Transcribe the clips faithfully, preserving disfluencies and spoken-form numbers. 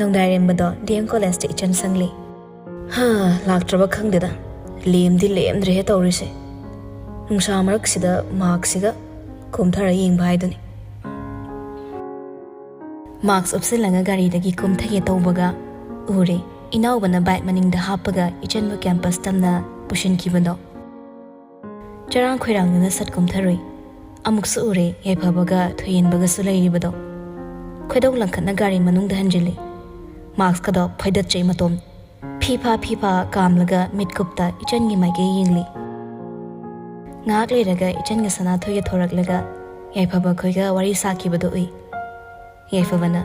ꯅꯣꯡꯗꯥꯏꯔꯦꯝꯕꯗꯣ D M ꯀꯣꯂꯦꯖꯇ ꯏꯆꯟ ꯁꯪꯂꯤ꯫ ꯍꯥ, ꯂꯥꯛꯇ꯭ꯔꯕ ꯈꯪꯗꯦꯗ꯫ ꯂꯦꯝꯗꯤ ꯂꯦꯝꯗ꯭ꯔꯦꯍꯦ ꯇꯧꯔꯤꯁꯦ꯫ ꯅꯨꯡꯁꯥ ꯃꯔꯛꯁꯤꯗ ꯃꯥꯛꯁꯤꯒ ꯀꯨꯝꯊꯔ ꯌꯦꯡꯕ ꯍꯥꯏꯗꯨꯅꯤ꯫ ꯃꯥꯛꯁ ꯎꯞꯁꯤꯜꯂꯒ ꯒꯥꯔꯤꯗꯒꯤ ꯀꯨꯝꯊꯒꯦ ꯇꯧꯕꯒ ꯎꯔꯦ, ꯏꯅꯥꯎꯕꯅ ꯕꯥꯏꯛ ꯃꯅꯤꯡꯗ ꯍꯥꯞꯄꯒ ꯏꯆꯟꯕꯨ ꯀꯦꯝꯄꯁ ꯇꯝꯅ ꯄꯨꯁꯤꯟꯈꯤꯕꯗꯣ꯫ ꯆꯔꯥꯡ ꯈꯣꯏꯔꯥꯡꯗꯨꯅ ꯁꯠ ꯀꯨꯝꯊꯔꯨꯏ꯫ ꯑꯃꯨꯛꯁꯨ ꯎꯔꯦ, ꯌꯥꯏꯐꯕꯒ ꯊꯣꯏꯍꯦꯟꯕꯒꯁꯨ ꯂꯩꯔꯤꯕꯗꯣ꯫ ꯈꯣꯏꯗꯧ ꯂꯪꯈꯠꯅ ꯒꯥꯔꯤ ꯃꯅꯨꯡꯗ ꯍꯟꯖꯤꯜꯂꯤ꯫ ꯃꯥꯛꯁꯀꯗꯣ ꯐꯣꯏꯗꯠꯆꯩ ꯃꯇꯣꯝ꯫ ꯐꯤ ꯐꯥ ꯐꯤ ꯐꯥ ꯀꯥꯝꯂꯒ ꯃꯤꯠꯀꯨꯞꯇ ꯏꯆꯟꯒꯤ ꯃꯥꯏꯀꯩ ꯌꯦꯡꯂꯤ꯫ ꯉꯥꯏꯍꯥꯛ ꯂꯩꯔꯒ ꯏꯆꯟꯒ ꯁꯅꯥꯊꯣꯏꯒ ꯊꯣꯔꯛꯂꯒ ꯌꯥꯏꯐꯕ ꯈꯣꯏꯒ ꯋꯥꯔꯤ ꯁꯥꯈꯤꯕꯗꯨ ꯎꯏ꯫ ꯌꯥꯏꯐꯕꯅ,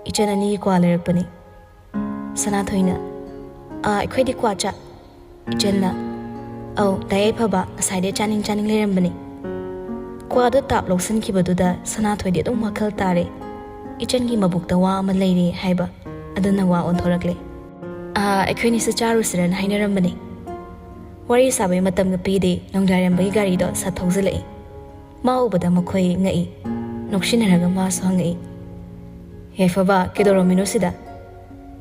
"ꯏꯆꯟ ꯑꯅꯤꯒꯤ ꯀ꯭ꯋꯥ ꯂꯩꯔꯛꯄꯅꯤ꯫" ꯁꯅꯥꯊꯣꯏꯅ, "ꯑꯥ, ꯑꯩꯈꯣꯏꯗꯤ ꯀ꯭ꯋꯥ ꯆꯥ-" ꯏꯆꯟꯅ, "ꯑꯧ, ꯗꯥ ꯌꯥꯏꯐꯕ, ꯉꯁꯥꯏꯗꯩ ꯆꯥꯅꯤꯡ ꯆꯥꯅꯤꯡ ꯂꯩꯔꯝꯕꯅꯤ꯫" ꯀ꯭ꯋꯥꯗꯣ ꯇꯥꯞ ꯂꯧꯁꯤꯟꯈꯤꯕꯗꯨꯗ ꯁꯅꯥꯊꯣꯏꯗꯤ ꯑꯗꯨꯝ ꯋꯥꯈꯜ ꯇꯥꯔꯦ꯫ ꯏꯆꯟꯒꯤ ꯃꯕꯨꯛꯇ ꯋꯥ ꯑꯃ ꯂꯩꯔꯦ ꯍꯥꯏꯕ, ꯑꯗꯨꯅ ꯋꯥ ꯑꯣꯟꯊꯣꯔꯛꯂꯦ꯫ "ꯑꯥ, ꯑꯩꯈꯣꯏꯅꯤꯁꯨ ꯆꯥꯔꯨꯁꯤꯔꯅ ꯍꯥꯏꯅꯔꯝꯕꯅꯤ꯫" ꯋꯥꯔꯤ ꯁꯥꯕꯩ ꯃꯇꯝꯒ ꯄꯤꯗꯦ, ꯅꯣꯡꯗꯥꯏꯔꯦꯝꯕꯒꯤ ꯒꯥꯔꯤꯗꯣ ꯁꯠ ꯊꯧꯖꯤꯜꯂꯛꯏ꯫ ꯃꯥ ꯎꯕꯗ ꯃꯈꯣꯏ ꯉꯛꯏ꯫ ꯅꯣꯛꯁꯤꯟꯅꯔꯒ ꯃꯥꯁꯨ ꯍꯪꯉꯛꯏ, "ꯌꯥꯏꯐꯕ, ꯀꯩꯗꯧꯔꯝꯃꯤꯅꯣ ꯁꯤꯗ?"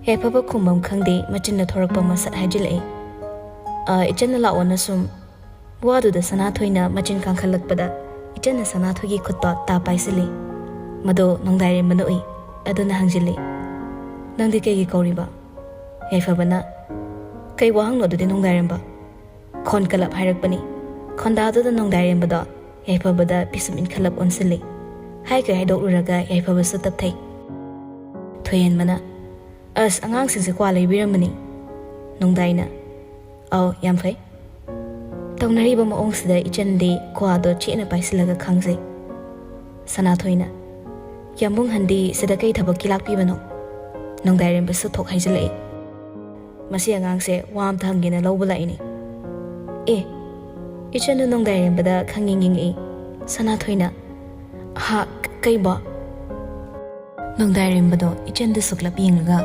ꯌꯥꯏꯐꯕ ꯈꯨꯝꯕꯝ ꯈꯪꯗꯦ, ꯃꯆꯤꯟꯅ ꯊꯣꯔꯛꯄ ꯑꯃ ꯁꯠ ꯍꯥꯏꯖꯤꯜꯂꯛꯏ꯫ "ꯑ, ꯏꯆꯟꯅ ꯂꯥꯛꯑꯣꯅ ꯁꯨꯝ꯫" ꯋꯥꯗꯨꯗ ꯁꯅꯥꯊꯣꯏꯅ ꯃꯆꯤꯟ ꯀꯥꯡꯈꯠꯂꯛꯄꯗ ꯏꯆꯟꯅ ꯁꯅꯥꯊꯣꯏꯒꯤ ꯈꯨꯠꯇꯣ ꯇꯥ ꯄꯥꯏꯁꯤꯜꯂꯤ꯫ ꯃꯗꯣ ꯅꯣꯡꯗꯥꯏꯔꯦꯝꯕꯅ ꯎꯏ꯫ ꯑꯗꯨꯅ ꯍꯪꯖꯤꯜꯂꯤ, "ꯅꯪꯗꯤ ꯀꯩꯒꯤ ꯀꯧꯔꯤꯕ?" ꯌꯥꯏꯐꯕꯅ, "ꯀꯩ ꯋꯥꯍꯪꯅꯣ ꯑꯗꯨꯗꯤ ꯅꯣꯡꯗꯥꯏꯔꯦꯝꯕ?" ꯈꯣꯟ ꯀꯂꯞ ꯍꯥꯏꯔꯛꯄꯅꯤ꯫ ꯈꯣꯟꯗꯥꯗꯨꯗ ꯅꯣꯡꯗꯥꯏꯔꯦꯝꯕꯗꯣ ꯌꯥꯏꯐꯕꯗ ꯄꯤꯁꯨꯝ ꯏꯟꯈꯠꯂꯞ ꯑꯣꯟꯁꯤꯜꯂꯤ꯫ ꯍꯥꯏꯈꯩ ꯍꯥꯏꯗꯣꯛꯂꯨꯔꯒ ꯌꯥꯏꯐꯕꯁꯨ ꯇꯞꯊꯩ꯫ ꯊꯣꯏꯍꯦꯟꯕꯅ, "ꯑꯁ, ꯑꯉꯥꯡꯁꯤꯡꯁꯦ ꯀ꯭ꯋꯥ ꯂꯩꯕꯤꯔꯝꯕꯅꯤ꯫" ꯅꯣꯡꯗꯥꯏꯅ, "ꯑꯧ, ꯌꯥꯝ ꯐꯩ꯫" ꯇꯧꯅꯔꯤꯕ ꯃꯑꯣꯡꯁꯤꯗ ꯏꯆꯟꯗꯤ ꯀ꯭ꯋꯥꯗꯣ ꯆꯦꯠꯅ ꯄꯥꯏꯁꯤꯜꯂꯒ ꯈꯪꯖꯩ꯫ ꯁꯅꯥꯊꯣꯏꯅ, "ꯌꯥꯝꯕꯨꯡꯍꯟꯗꯤ ꯁꯤꯗ ꯀꯩ ꯊꯕꯛꯀꯤ ꯂꯥꯛꯄꯤꯕꯅꯣ?" ꯅꯣꯡꯗꯥꯏꯔꯦꯝꯕꯁꯨ ꯊꯣꯛ ꯍꯥꯏꯖꯤꯜꯂꯛꯏ꯫ "ꯃꯁꯤ ꯑꯉꯥꯡꯁꯦ ꯋꯥ ꯑꯝꯇ ꯍꯪꯒꯦꯅ ꯂꯧꯕ ꯂꯥꯛꯏꯅꯦ꯫" ꯑꯦ, ꯏꯆꯟꯗꯨ ꯅꯣꯡꯗꯥꯏꯔꯦꯝꯕꯗ ꯈꯪꯌꯦꯡ ꯌꯦꯡꯉꯛꯏ꯫ ꯁꯅꯥꯊꯣꯏꯅ, "ꯍꯥ, ꯀ-, ꯀꯩꯕꯣ?" ꯅꯣꯡꯗꯥꯏꯔꯦꯝꯕꯗꯣ ꯏꯆꯟꯗ ꯁꯨꯛꯂꯞ ꯌꯦꯡꯂꯒ,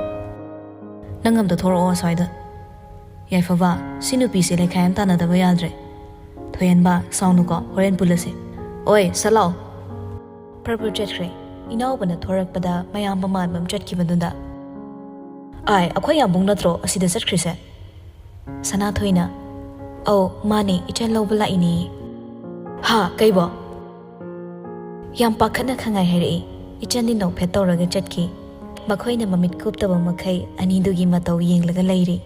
"ꯅꯪ ꯑꯝꯇ ꯊꯣꯔꯛꯑꯣ ꯑꯁ꯭ꯋꯥꯏꯗ꯫" ꯌꯥꯏꯐꯕ, "ꯁꯤ ꯅꯨꯄꯤꯁꯦ ꯂꯩꯈꯥꯏ ꯑꯃ ꯇꯥꯟꯅꯗꯕ ꯌꯥꯗ꯭ꯔꯦ꯫" ꯊꯣꯏꯍꯦꯟꯕ, "ꯁꯥꯎꯅꯨꯀꯣ, ꯍꯣꯔꯦꯟ ꯄꯨꯜꯂꯁꯦ꯫" "ꯑꯣꯏ, ꯁꯠ ꯂꯥꯛꯑꯣ꯫" ꯄ꯭ꯔꯚꯨ ꯆꯠꯈ꯭ꯔꯦ꯫ ꯏꯅꯥꯎꯕꯅ ꯊꯣꯔꯛꯄꯗ ꯃꯌꯥꯝ ꯃꯃꯥꯟꯕ ꯑꯃ ꯆꯠꯈꯤꯕꯗꯨꯗ, "ꯑꯥꯏ, ꯑꯩꯈꯣꯏ ꯌꯥꯝꯕꯨꯡ ꯅꯠꯇ꯭ꯔꯣ ꯑꯁꯤꯗ ꯆꯠꯈ꯭ꯔꯤꯁꯦ?" ꯁꯅꯥꯊꯣꯏꯅ, "ꯑꯧ, ꯃꯥꯅꯦ, ꯏꯆꯟ ꯂꯧꯕ ꯂꯥꯛꯏꯅꯦ꯫" "ꯍꯥ, ꯀꯩꯕꯣ?" ꯌꯥꯝ ꯄꯥꯈꯠꯅ ꯈꯪꯉꯥꯏ ꯍꯥꯏꯔꯛꯏ꯫ ꯏꯆꯟꯗꯤ ꯅꯣꯛꯐꯦꯠ ꯇꯧꯔꯒ ꯆꯠꯈꯤ꯫ ꯃꯈꯣꯏꯅ ꯃꯃꯤꯠ ꯀꯨꯞꯇꯕ ꯃꯈꯩ ꯑꯅꯤꯗꯨꯒꯤ ꯃꯇꯧ ꯌꯦꯡꯂꯒ ꯂꯩꯔꯤ꯫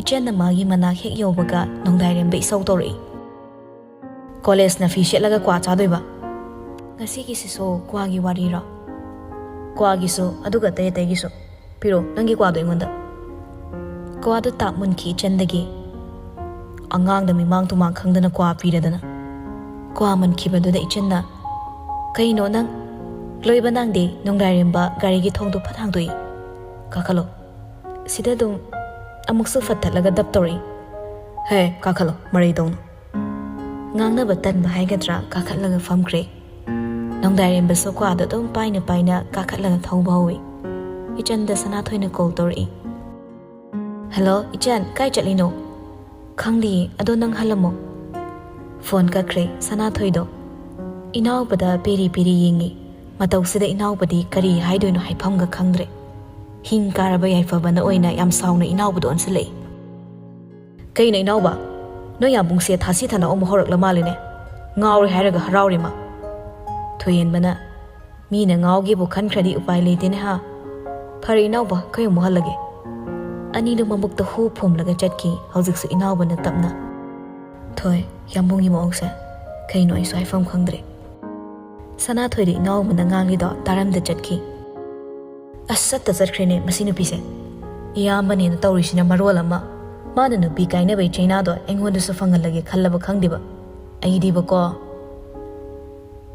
ꯏꯆꯟꯅ ꯃꯥꯒꯤ ꯃꯅꯥꯛ ꯍꯦꯛ ꯌꯧꯕꯒ ꯅꯣꯡꯗꯥꯏꯔꯦꯝꯕ ꯏꯁꯧ ꯇꯧꯔꯛꯏ꯫ "ꯀꯣꯂꯦꯖꯅ ꯐꯤ ꯁꯦꯠꯂꯒ ꯀ꯭ꯋꯥ ꯆꯥꯗꯣꯏꯕ? ꯉꯁꯤꯒꯤꯁꯤꯁꯨ ꯀ꯭ꯋꯥꯒꯤ ꯋꯥꯔꯤꯔꯣ?" "ꯀ꯭ꯋꯥꯒꯤꯁꯨ, ꯑꯗꯨꯒ ꯑꯇꯩ ꯑꯇꯩꯒꯤꯁꯨ꯫ ꯄꯤꯔꯣ ꯅꯪꯒꯤ ꯀ꯭ꯋꯥꯗꯣ ꯑꯩꯉꯣꯟꯗ꯫" ꯀ꯭ꯋꯥꯗꯣ ꯇꯥꯞ ꯃꯨꯟꯈꯤ ꯏꯆꯟꯗꯒꯤ꯫ ꯑꯉꯥꯡꯗ ꯃꯤꯃꯥꯡ ꯇꯨꯃꯥꯡ ꯈꯪꯗꯅ ꯀ꯭ꯋꯥ ꯄꯤꯔꯗꯅ꯫ ꯀ꯭ꯋꯥ ꯃꯨꯟꯈꯤꯕꯗꯨꯗ ꯏꯆꯟꯅ, "ꯀꯩꯅꯣ ꯅꯪ?" ꯂꯣꯏꯕ ꯅꯥꯡꯗꯦ ꯅꯣꯡꯗꯥꯏꯔꯦꯝꯕ ꯒꯥꯔꯤꯒꯤ ꯊꯣꯡꯗꯣ ꯐꯠ ꯍꯥꯡꯗꯣꯛꯏ꯫ "ꯀꯥꯈꯠꯂꯣ꯫" ꯁꯤꯗ ꯑꯗꯨꯝ ꯑꯃꯨꯛꯁꯨ ꯐꯠꯊꯠꯂꯒ ꯗꯞ ꯇꯧꯔꯛꯏ꯫ "ꯍꯦ, ꯀꯥꯈꯠꯂꯣ, ꯃꯔꯩ ꯇꯧꯅꯨ꯫" ꯉꯥꯡꯅꯕ ꯇꯟꯕ ꯍꯥꯏꯒꯗ꯭ꯔꯥ, ꯀꯥꯈꯠꯂꯒ ꯐꯝꯈ꯭ꯔꯦ꯫ ꯅꯣꯡꯗꯥꯏꯔꯦꯝꯕꯁꯨ ꯀ꯭ꯋꯥꯗꯣ ꯑꯗꯨꯝ ꯄꯥꯏꯅ ꯄꯥꯏꯅ ꯀꯥꯈꯠꯂꯒ ꯊꯧꯕ ꯍꯧꯏ꯫ ꯏꯆꯟꯗ ꯁꯅꯥꯊꯣꯏꯅ ꯀꯣꯜ ꯇꯧꯔꯛꯏ꯫ "ꯍꯜꯂꯣ, ꯏꯆꯟ, ꯀꯥꯏ ꯆꯠꯂꯤꯅꯣ?" "ꯈꯪꯗꯤꯌꯦ, ꯑꯗꯣ ꯅꯪ ꯍꯜꯂꯝꯃꯣ꯫" ꯐꯣꯟ ꯀꯛꯈ꯭ꯔꯦ ꯁꯅꯥꯊꯣꯏꯗꯣ꯫ ꯏꯅꯥꯎꯕꯗ ꯄꯦꯔꯤ ꯄꯦꯔꯤ ꯌꯦꯡꯉꯤ꯫ ꯃꯇꯧꯁꯤꯗ ꯏꯅꯥꯎꯕꯗꯤ ꯀꯔꯤ ꯍꯥꯏꯗꯣꯏꯅꯣ ꯍꯥꯏꯐꯝꯒ ꯈꯪꯗ꯭ꯔꯦ꯫ ꯍꯤꯡ ꯀꯥꯔꯕ ꯌꯥꯏꯐꯕꯅ ꯑꯣꯏꯅ ꯌꯥꯝ ꯁꯥꯎꯅ ꯏꯅꯥꯎꯕꯗ ꯑꯣꯟꯁꯤꯜꯂꯛꯏ꯫ "ꯀꯩꯅꯣ ꯏꯅꯥꯎꯕ? ꯅꯣꯏ ꯌꯥꯝꯕꯨꯡꯁꯦ ꯊꯥꯁꯤ ꯊꯥꯅꯧ ꯑꯃꯨꯛ ꯍꯧꯔꯛꯂ ꯃꯥꯜꯂꯦꯅꯦ꯫ ꯉꯥꯎꯔꯦ ꯍꯥꯏꯔꯒ ꯍꯔꯥꯎꯔꯦ ꯃꯥ꯫" ꯊꯣꯏꯍꯦꯟꯕꯅ, "ꯃꯤꯅ ꯉꯥꯎꯒꯦꯕꯨ ꯈꯟꯈ꯭ꯔꯗꯤ ꯎꯄꯥꯏ ꯂꯩꯇꯦꯅꯦ ꯍꯥ꯫ ꯐꯔꯦ ꯏꯅꯥꯎꯕ, ꯑꯩꯈꯣꯏ ꯑꯃꯨꯛ ꯍꯜꯂꯒꯦ꯫" ꯑꯅꯤꯗꯨ ꯃꯕꯨꯛꯇ ꯍꯨ ꯐꯨꯝꯂꯒ ꯆꯠꯈꯤ꯫ ꯍꯧꯖꯤꯛꯁꯨ ꯏꯅꯥꯎꯕꯅ ꯇꯞꯅ, "ꯊꯣꯏ, ꯌꯥꯝꯕꯨꯡꯒꯤ ꯃꯑꯣꯡꯁꯦ ꯀꯩꯅꯣ ꯑꯩꯁꯨ ꯍꯥꯏꯐꯝ ꯈꯪꯗ꯭ꯔꯦ꯫" ꯁꯅꯥꯊꯣꯏꯗ ꯏꯅꯥꯎꯕꯅ ꯉꯥꯡꯂꯤꯗꯣ ꯇꯥꯔꯝꯗ ꯆꯠꯈꯤ꯫ "ꯑꯁ, ꯆꯠꯇ ꯆꯠꯈ꯭ꯔꯦꯅꯦ ꯃꯁꯤ ꯅꯨꯄꯤꯁꯦ꯫ ꯏꯌꯥꯝꯕꯅꯦꯅ ꯇꯧꯔꯤꯁꯤꯅ ꯃꯔꯣꯜ ꯑꯃ꯫ ꯃꯥꯅ ꯅꯨꯄꯤ ꯀꯥꯏꯅꯕꯩ ꯆꯩꯅꯥꯗꯣ ꯑꯩꯉꯣꯟꯗꯁꯨ ꯐꯪꯍꯜꯂꯒꯦ ꯈꯜꯂꯕ ꯈꯪꯗꯦꯕ꯫ ꯑꯩꯗꯤꯕꯀꯣ꯫"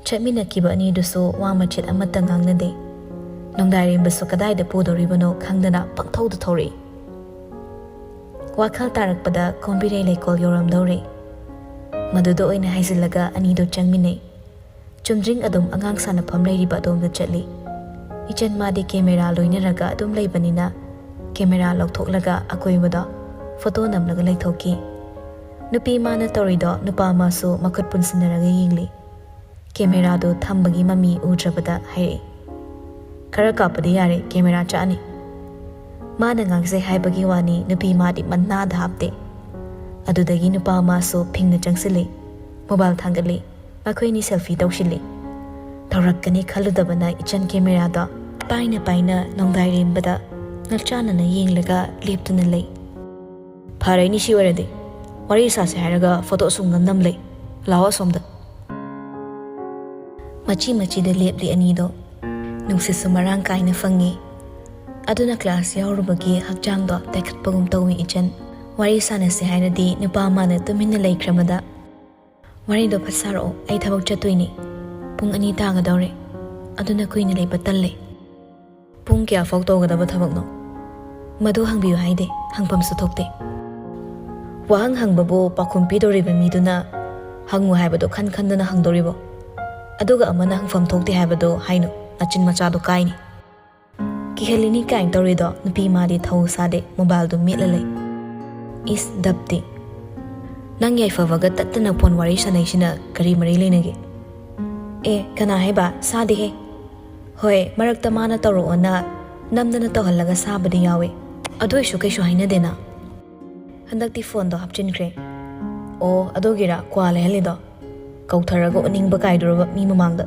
ꯆꯠꯃꯤꯟꯅꯈꯤꯕ ꯑꯅꯤꯗꯨꯁꯨ ꯋꯥ ꯃꯆꯦꯠ ꯑꯃꯠꯇ ꯉꯥꯡꯅꯗꯦ꯫ ꯅꯣꯡꯗꯥꯏꯔꯦꯝꯕꯁꯨ ꯀꯗꯥꯏꯗ ꯄꯨꯗꯧꯔꯤꯕꯅꯣ ꯈꯪꯗꯅ ꯄꯪꯊꯧꯗ ꯊꯧꯔꯛꯏ꯫ ꯋꯥꯈꯜ ꯇꯥꯔꯛꯄꯗ ꯀꯣꯝꯕꯤꯔꯩ ꯂꯩꯀꯣꯜ ꯌꯧꯔꯝꯗꯧꯔꯦ꯫ ꯃꯗꯨꯗ ꯑꯣꯏꯅ ꯍꯥꯏꯖꯤꯜꯂꯒ ꯑꯅꯤꯗꯣ ꯆꯪꯃꯤꯟꯅꯩ꯫ ꯆꯨꯝꯗ꯭ꯔꯤꯡ ꯑꯗꯨꯝ ꯑꯉꯥꯡ ꯁꯥꯟꯅꯐꯝ ꯂꯩꯔꯤꯕ ꯑꯗꯣꯝꯗ ꯆꯠꯂꯤ꯫ ꯏꯆꯟ ꯃꯥꯗꯤ ꯀꯦꯃꯦꯔꯥ ꯂꯣꯏꯅꯔꯒ ꯑꯗꯨꯝ ꯂꯩꯕꯅꯤꯅ ꯀꯦꯃꯦꯔꯥ ꯂꯧꯊꯣꯛꯂꯒ ꯑꯀꯣꯏꯕꯗꯣ ꯐꯣꯇꯣ ꯅꯝꯂꯒ ꯂꯩꯊꯣꯛꯈꯤ꯫ ꯅꯨꯄꯤ ꯃꯥꯅ ꯇꯧꯔꯤꯗꯣ ꯅꯨꯄꯥ ꯃꯥꯁꯨ ꯃꯈꯨꯠ ꯄꯨꯟꯁꯤꯟꯅꯔꯒ ꯌꯦꯡꯂꯤ꯫ ꯀꯦꯃꯦꯔꯥꯗꯨ ꯊꯝꯕꯒꯤ ꯃꯃꯤ ꯎꯗ꯭ꯔꯕꯗ ꯍꯥꯏꯔꯛꯏ, "ꯈꯔ ꯀꯥꯞꯄꯗꯤ ꯌꯥꯔꯦ, ꯀꯦꯃꯦꯔꯥ ꯆꯥꯛꯑꯅꯤ꯫" ꯃꯥꯅ ꯉꯥꯡꯖꯩ ꯍꯥꯏꯕꯒꯤ ꯋꯥꯅꯤ, ꯅꯨꯄꯤ ꯃꯥꯗꯤ ꯃꯅꯥꯗ ꯍꯥꯞꯇꯦ꯫ ꯑꯗꯨꯗꯒꯤ ꯅꯨꯄꯥ ꯑꯃꯁꯨ ꯐꯤꯡꯅ ꯆꯪꯁꯤꯜꯂꯤ, ꯃꯣꯕꯥꯏꯜ ꯊꯥꯡꯒꯠꯂꯤ, ꯃꯈꯣꯏꯅꯤ ꯁꯦꯜꯐꯤ ꯇꯧꯁꯤꯜꯂꯤ꯫ ꯇꯧꯔꯛꯀꯅꯤ ꯈꯜꯂꯨꯗꯕꯅ ꯏꯆꯟ ꯀꯦꯃꯦꯔꯥꯗꯣ ꯄꯥꯏꯅ ꯄꯥꯏꯅ ꯅꯣꯡꯗꯥꯏꯔꯦꯝꯕꯗ ꯉꯛꯆꯥꯟꯅꯅ ꯌꯦꯡꯂꯒ ꯂꯦꯞꯇꯨꯅ ꯂꯩ꯫ "ꯐꯔꯦꯅꯤ, ꯁꯤ ꯑꯣꯏꯔꯗꯤ꯫ ꯋꯥꯔꯤ ꯁꯥꯁꯦ ꯍꯥꯏꯔꯒ ꯐꯣꯇꯣ ꯁꯨꯝ ꯅꯝ ꯅꯝ ꯂꯩ꯫ ꯂꯥꯛꯑꯣ ꯑꯁꯣꯝꯗ꯫" ꯃꯆꯤ ꯃꯆꯤꯗ ꯂꯦꯞꯂꯤ ꯑꯅꯤꯗꯣ꯫ ꯅꯨꯡꯁꯤꯠꯁꯨ ꯃꯔꯥꯡ ꯀꯥꯏꯅ ꯐꯪꯉꯤ꯫ ꯑꯗꯨꯅ ꯀ꯭ꯂꯥꯁ ꯌꯥꯎꯔꯨꯕꯒꯤ ꯍꯛꯆꯥꯡꯗꯣ ꯇꯦꯛꯈꯠꯄꯒꯨꯝ ꯇꯧꯏ ꯏꯆꯟ꯫ ꯋꯥꯔꯤ ꯁꯥꯟꯅꯁꯦ ꯍꯥꯏꯔꯗꯤ ꯅꯨꯄꯥ ꯑꯃꯅ ꯇꯨꯃꯤꯟꯅ ꯂꯩꯈ꯭ꯔꯃꯗ, "ꯋꯥꯔꯤꯗꯣ ꯐꯠ ꯁꯥꯔꯛꯑꯣ, ꯑꯩ ꯊꯕꯛ ꯆꯠꯇꯣꯏꯅꯤ꯫ ꯄꯨꯡ ꯑꯅꯤ ꯇꯥꯒꯗꯧꯔꯦ꯫ ꯑꯗꯨꯅ ꯀꯨꯏꯅ ꯂꯩꯕ ꯇꯜꯂꯦ꯫" "ꯄꯨꯡ ꯀꯌꯥ ꯐꯥꯎ ꯇꯧꯒꯗꯕ ꯊꯕꯛꯅꯣ?" "ꯃꯗꯨ ꯍꯪꯕꯤꯌꯨ ꯍꯥꯏꯗꯦ, ꯍꯪꯐꯝꯁꯨ ꯊꯣꯛꯇꯦ꯫ ꯋꯥꯍꯪ ꯍꯪꯕꯕꯨ ꯄꯥꯎꯈꯨꯝ ꯄꯤꯗꯧꯔꯤꯕ ꯃꯤꯗꯨꯅ ꯍꯪꯉꯨ ꯍꯥꯏꯕꯗꯣ ꯈꯟ ꯈꯟꯗꯅ ꯍꯪꯗꯧꯔꯤꯕꯣ? ꯑꯗꯨꯒ ꯑꯃꯅ ꯍꯪꯐꯝ ꯊꯣꯛꯇꯦ ꯍꯥꯏꯕꯗꯣ ꯍꯥꯏꯅꯨ, ꯅꯆꯤꯟ ꯃꯆꯥꯗꯣ ꯀꯥꯏꯅꯤ꯫" "ꯀꯤꯍꯜꯂꯤꯅꯤ" ꯀꯥꯏꯅ ꯇꯧꯔꯤꯗꯣ ꯅꯨꯄꯤ ꯃꯥꯗꯤ ꯊꯧ ꯁꯥꯗꯦ, ꯃꯣꯕꯥꯏꯜꯗꯨ ꯃꯦꯠꯂ ꯂꯩ꯫ ꯏꯁ ꯗꯞꯇꯤ꯫ "ꯅꯪ ꯌꯥꯏꯐꯕꯒ ꯇꯠꯇꯅ ꯐꯣꯟ ꯋꯥꯔꯤ ꯁꯥꯟꯅꯩꯁꯤꯅ ꯀꯔꯤ ꯃꯔꯤ ꯂꯩꯅꯒꯦ?" "ꯑꯦ, ꯀꯅꯥ ꯍꯥꯏꯕ? ꯁꯥꯗꯦꯍꯦ꯫ ꯍꯣꯏ, ꯃꯔꯛꯇ ꯃꯥꯅ ꯇꯧꯔꯛꯑꯣꯅ ꯅꯝꯗꯅ ꯇꯧꯍꯜꯂꯒ ꯁꯥꯕꯗꯤ ꯌꯥꯎꯋꯦ꯫ ꯑꯗꯨ ꯑꯣꯏꯁꯨ ꯀꯩꯁꯨ ꯍꯥꯏꯅꯗꯦꯅ꯫ ꯍꯟꯗꯛꯇꯤ ꯐꯣꯟꯗꯣ ꯍꯥꯞꯆꯤꯟꯈ꯭ꯔꯦ꯫" "ꯑꯣ, ꯑꯗꯨꯒꯤꯔꯥ ꯀ꯭ꯋꯥ ꯂꯩꯍꯜꯂꯤꯗꯣ? ꯀꯧꯊꯔꯒ ꯎꯠꯅꯤꯡꯕ ꯀꯥꯏꯗꯣꯔꯕ ꯃꯤ ꯃꯃꯥꯡꯗ?"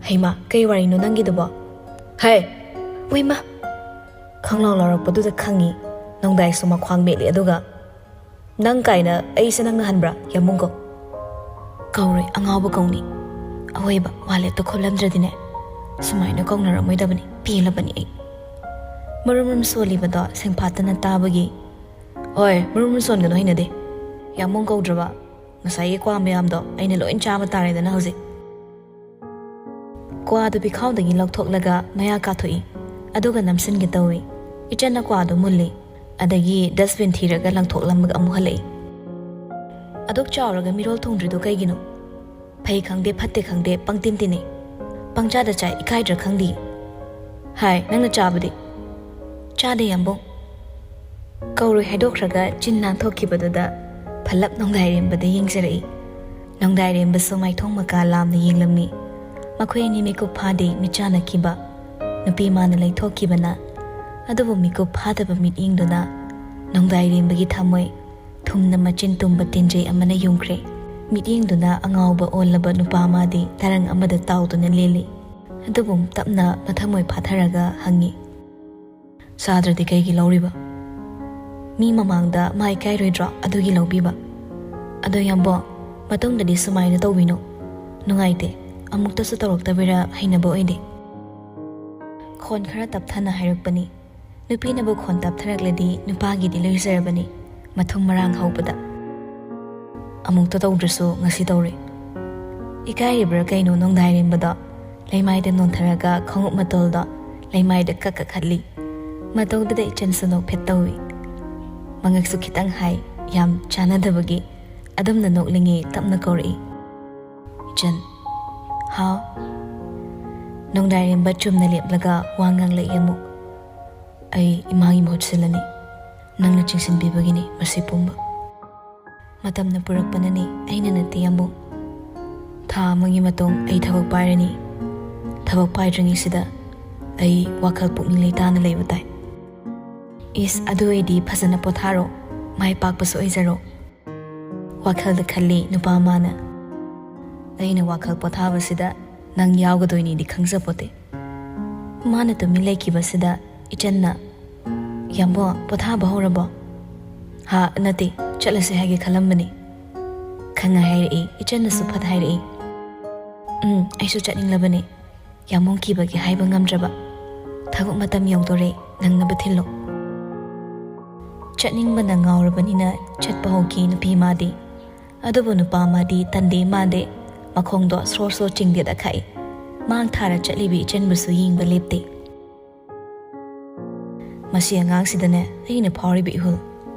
"ꯍꯩꯃꯥ, ꯀꯩ ꯋꯥꯔꯤꯅꯣ ꯅꯪꯒꯤꯗꯨꯕꯣ?" "ꯍꯦ!" "ꯎꯏꯃꯥ!" ꯈꯪꯂꯥꯎ ꯂꯥꯎꯔꯛꯄꯗꯨꯗ ꯈꯪꯉꯤ꯫ ꯅꯣꯡꯗꯥꯏꯁꯨ ꯃꯈ꯭ꯋꯥꯡ ꯃꯦꯠꯂꯤ, ꯑꯗꯨꯒ, "ꯅꯪ" ꯀꯥꯏꯅ ꯑꯩꯁꯦ ꯅꯪꯅ ꯍꯟꯕ꯭ꯔꯥ? "ꯌꯥꯝꯕꯨꯡ" ꯀꯧ꯫ "ꯀꯧꯔꯣꯏ, ꯑꯉꯥꯎꯕ ꯀꯧꯅꯤ꯫ ꯑꯋꯣꯏꯕ ꯋꯥꯂꯦꯠꯇꯣ ꯈꯣꯠꯂꯝꯗ꯭ꯔꯗꯤꯅꯦ, ꯁꯨꯃꯥꯏꯅ ꯀꯧꯅꯔꯝꯃꯣꯏꯗꯕꯅꯤ꯫ ꯄꯦꯜꯂꯕꯅꯤ ꯑꯩ꯫" ꯃꯔꯨꯝ ꯃꯔꯨꯝ ꯁꯣꯜꯂꯤꯕꯗꯣ ꯁꯦꯡꯐꯥꯠꯇꯅ ꯇꯥꯕꯒꯤ, "ꯍꯣꯏ, ꯃꯔꯨꯝ ꯃꯔꯨꯝ ꯁꯣꯟꯒꯅꯨ, ꯍꯩꯅꯗꯦ꯫ ꯌꯥꯝꯕꯨꯡ ꯀꯧꯗ꯭ꯔꯕ? ꯉꯁꯥꯏꯒꯤ ꯀ꯭ꯋꯥ ꯃꯌꯥꯝꯗꯣ ꯑꯩꯅ ꯂꯣꯏ ꯆꯥꯕ ꯇꯥꯔꯦꯗꯅ ꯍꯧꯖꯤꯛ꯫" ꯀ꯭ꯋꯥꯗꯨ ꯄꯤꯈꯥꯎꯗꯒꯤ ꯂꯧꯊꯣꯛꯂꯒ ꯃꯌꯥ ꯀꯥꯊꯣꯛꯏ, ꯑꯗꯨꯒ ꯅꯝꯁꯤꯟꯒꯦ ꯇꯧꯏ꯫ ꯏꯆꯟꯅ ꯀ꯭ꯋꯥꯗꯨ ꯃꯨꯜꯂꯤ, ꯑꯗꯒꯤ ꯗꯁꯕꯤꯟ ꯊꯤꯔꯒ ꯂꯪꯊꯣꯛꯂꯝꯃꯒ ꯑꯃꯨꯛ ꯍꯜꯂꯛꯏ꯫ "ꯑꯗꯨꯛ ꯆꯥꯎꯔꯒ ꯃꯤꯔꯣꯜ ꯊꯨꯡꯗ꯭ꯔꯤꯗꯨ ꯀꯩꯒꯤꯅꯣ? ꯐꯩ ꯈꯪꯗꯦ, ꯐꯠꯇꯦ ꯈꯪꯗꯦ, ꯄꯪꯇꯤꯟ ꯇꯤꯟꯅꯩ꯫ ꯄꯪꯆꯥꯗ ꯆꯥꯏ, ꯏꯀꯥꯏꯗ꯭ꯔꯥ ꯈꯪꯗꯦ꯫ ꯍꯥꯏ, ꯅꯪꯅ ꯆꯥꯕꯗꯤ?" "ꯆꯥꯗꯦ, ꯌꯥꯝꯕꯨꯡ꯫" ꯀꯧꯔꯣꯏ ꯍꯥꯏꯗꯣꯛꯈ꯭ꯔꯒ ꯆꯤꯟ ꯅꯥꯟꯊꯣꯛꯈꯤꯕꯗꯨꯗ ꯐꯜꯂꯞ ꯅꯣꯡꯗꯥꯏꯔꯦꯝꯕꯗ ꯌꯦꯡꯖꯔꯛꯏ꯫ ꯅꯣꯡꯗꯥꯏꯔꯦꯝꯕꯁꯨ ꯃꯥꯏꯊꯣꯡ ꯃꯀꯥ ꯂꯥꯝꯅ ꯌꯦꯡꯂꯝꯃꯤ꯫ ꯃꯈꯣꯏ ꯑꯅꯤ ꯃꯤꯀꯨꯞ ꯐꯥꯗꯦ ꯃꯤꯠꯆꯥꯟꯅꯈꯤꯕ꯫ ꯅꯨꯄꯤ ꯃꯥꯅ ꯂꯩꯊꯣꯛꯈꯤꯕꯅ꯫ ꯑꯗꯨꯕꯨ ꯃꯤꯀꯨꯞ ꯐꯥꯗꯕ ꯃꯤꯠꯌꯦꯡꯗꯨꯅ ꯅꯣꯡꯗꯥꯏꯔꯦꯝꯕꯒꯤ ꯊꯃꯣꯏ ꯊꯨꯝꯅ ꯃꯆꯤꯟ ꯇꯨꯝꯕ ꯇꯦꯟꯖꯩ ꯑꯃꯅ ꯌꯨꯡꯈ꯭ꯔꯦ꯫ ꯃꯤꯠꯌꯦꯡꯗꯨꯅ ꯑꯉꯥꯎꯕ ꯑꯣꯜꯂꯕ ꯅꯨꯄꯥ ꯃꯥꯗꯤ ꯇꯔꯪ ꯑꯃꯗ ꯇꯥꯎꯗꯨꯅ ꯂꯦꯜꯂꯤ꯫ ꯑꯗꯨꯕꯨ ꯇꯞꯅ ꯃꯊꯃꯣꯏ ꯐꯥꯊꯔꯒ ꯍꯪꯉꯤ, "ꯆꯥꯗ꯭ꯔꯗꯤ ꯀꯩꯒꯤ ꯂꯧꯔꯤꯕ? ꯃꯤ ꯃꯃꯥꯡꯗ ꯃꯥ ꯏꯀꯥꯏꯔꯣꯏꯗ꯭ꯔꯣ ꯑꯗꯨꯒꯤ ꯂꯧꯕꯤꯕ? ꯑꯗꯣ ꯌꯥꯝꯕꯣ, ꯃꯇꯨꯡꯗꯗꯤ ꯁꯨꯃꯥꯏꯅ ꯇꯧꯕꯤꯅꯣ꯫ ꯅꯨꯡꯉꯥꯏꯇꯦ, ꯑꯃꯨꯛꯇꯁꯨ ꯇꯧꯔꯛꯇꯕꯤꯔ ꯍꯩꯅꯕ ꯑꯣꯏꯗꯦ꯫" ꯈꯣꯟ ꯈꯔ ꯇꯞꯊꯅ ꯍꯥꯏꯔꯛꯄꯅꯤ꯫ ꯅꯨꯄꯤꯅꯕꯨ ꯈꯣꯟ ꯇꯞꯊꯔꯛꯂꯗꯤ ꯅꯨꯄꯥꯒꯤꯗꯤ ꯂꯣꯏꯖꯔꯕꯅꯤ꯫ ꯃꯊꯨꯝ ꯃꯔꯥꯡ ꯍꯧꯕꯗ꯫ "ꯑꯃꯨꯛꯇ ꯇꯧꯗ꯭ꯔꯁꯨ ꯉꯁꯤ ꯇꯧꯔꯦ꯫" ꯏꯀꯥꯏꯔꯤꯕ꯭ꯔꯥ ꯀꯩꯅꯣ ꯅꯣꯡꯗꯥꯏꯔꯦꯝꯕꯗꯣ? ꯂꯩꯃꯥꯏꯗ ꯅꯣꯟꯊꯔꯒ ꯈꯣꯡꯎꯞ ꯃꯇꯣꯜꯗꯣ ꯂꯩꯃꯥꯏꯗ ꯀꯛ ꯀꯛ ꯍꯠꯂꯤ꯫ ꯃꯇꯧꯗꯨꯗ ꯏꯆꯟꯁꯨ ꯅꯣꯛꯐꯦꯠ ꯇꯧꯏ꯫ ꯃꯉꯛꯁꯨ ꯈꯤꯇꯪ ꯍꯥꯏ, ꯌꯥꯝ ꯆꯥꯟꯅꯗꯕꯒꯤ꯫ ꯑꯗꯨꯝꯅ ꯅꯣꯛꯂꯤꯉꯩ ꯇꯞꯅ ꯀꯧꯔꯛꯏ, "ꯏꯆꯟ꯫" "ꯍꯥꯎ?" ꯅꯣꯡꯗꯥꯏꯔꯦꯝꯕ ꯆꯨꯝꯅ ꯂꯦꯞꯂꯒ ꯋꯥ ꯉꯥꯡꯂꯛꯏ ꯑꯃꯨꯛ, "ꯑꯩ ꯏꯃꯥꯒꯤ ꯃꯍꯨꯠ ꯁꯤꯜꯂꯅꯤ꯫ ꯅꯪꯅ ꯆꯤꯡꯁꯤꯟꯕꯤꯕꯒꯤꯅꯤ ꯃꯁꯤ ꯄꯨꯝꯕ꯫ ꯃꯇꯝꯅ ꯄꯨꯔꯛꯄꯅꯅꯤ, ꯑꯩꯅ ꯅꯠꯇꯦ ꯌꯥꯝꯕꯨꯡ꯫ ꯊꯥ ꯑꯃꯒꯤ ꯃꯇꯨꯡ ꯑꯩ ꯊꯕꯛ ꯄꯥꯏꯔꯅꯤ꯫ ꯊꯕꯛ ꯄꯥꯏꯗ꯭ꯔꯤꯉꯩꯁꯤꯗ ꯑꯩ ꯋꯥꯈꯜ ꯄꯨꯛꯅꯤꯡ ꯂꯩꯇꯥꯅ ꯂꯩꯕ ꯇꯥꯏ꯫" "ꯏꯁ, ꯑꯗꯨ ꯑꯣꯏꯗꯤ ꯐꯖꯅ ꯄꯣꯊꯥꯔꯣ, ꯃꯥꯏ ꯄꯥꯛꯄꯁꯨ ꯑꯣꯏꯖꯔꯣ꯫" ꯋꯥꯈꯜꯗ ꯈꯜꯂꯤ ꯅꯨꯄꯥ ꯑꯃꯅ꯫ ꯑꯩꯅ ꯋꯥꯈꯜ ꯄꯣꯊꯥꯕꯁꯤꯗ ꯅꯪ ꯌꯥꯎꯒꯗꯣꯏꯅꯤꯗꯤ ꯈꯪꯖꯄꯣꯠꯇꯦ꯫ ꯃꯥꯅ ꯇꯨꯃꯤꯟ ꯂꯩꯈꯤꯕꯁꯤꯗ ꯏꯆꯟꯅ, "ꯌꯥꯝꯕꯣ, ꯄꯣꯊꯥꯕ ꯍꯧꯔꯕꯣ?" "ꯍꯥ, ꯅꯠꯇꯦ, ꯆꯠꯂꯁꯦ ꯍꯥꯏꯒꯦ ꯈꯜꯂꯝꯕꯅꯤ꯫" ꯈꯪꯉ ꯍꯥꯏꯔꯛꯏ, ꯏꯆꯟꯅꯁꯨ ꯐꯠ ꯍꯥꯏꯔꯛꯏ꯫ "ꯎꯝ, ꯑꯩꯁꯨ ꯆꯠꯅꯤꯡꯂꯕꯅꯦ꯫ ꯌꯥꯝꯕꯨꯡ ꯀꯤꯕꯒꯤ ꯍꯥꯏꯕ ꯉꯝꯗ꯭ꯔꯕ꯫ ꯊꯕꯛ ꯃꯇꯝ ꯌꯧꯗꯣꯔꯦ, ꯅꯪꯅꯕ ꯊꯤꯜꯂꯣ꯫" ꯆꯠꯅꯤꯡꯕꯅ ꯉꯥꯎꯔꯕꯅꯤꯅ ꯆꯠꯄ ꯍꯧꯈꯤ ꯅꯨꯄꯤ ꯃꯥꯗꯤ꯫ ꯑꯗꯨꯕꯨ ꯅꯨꯄꯥ ꯃꯥꯗꯤ ꯇꯟꯗꯦ ꯃꯥꯟꯗꯦ, ꯃꯈꯣꯡꯗꯣ ꯁ꯭ꯔꯣ ꯁ꯭ꯔꯣ ꯆꯤꯡꯗꯦꯗ ꯈꯥꯛꯏ꯫ ꯃꯥꯡ ꯊꯥꯔ ꯆꯠꯂꯤꯕꯤ ꯏꯆꯟꯕꯨꯁꯨ ꯌꯦꯡꯕ ꯂꯦꯞꯇꯦ꯫ ꯃꯁꯤ ꯑꯉꯥꯡꯁꯤꯗꯅꯦ ꯑꯩꯅ ꯐꯥꯎꯔꯤꯕ ꯏꯍꯨꯜ꯫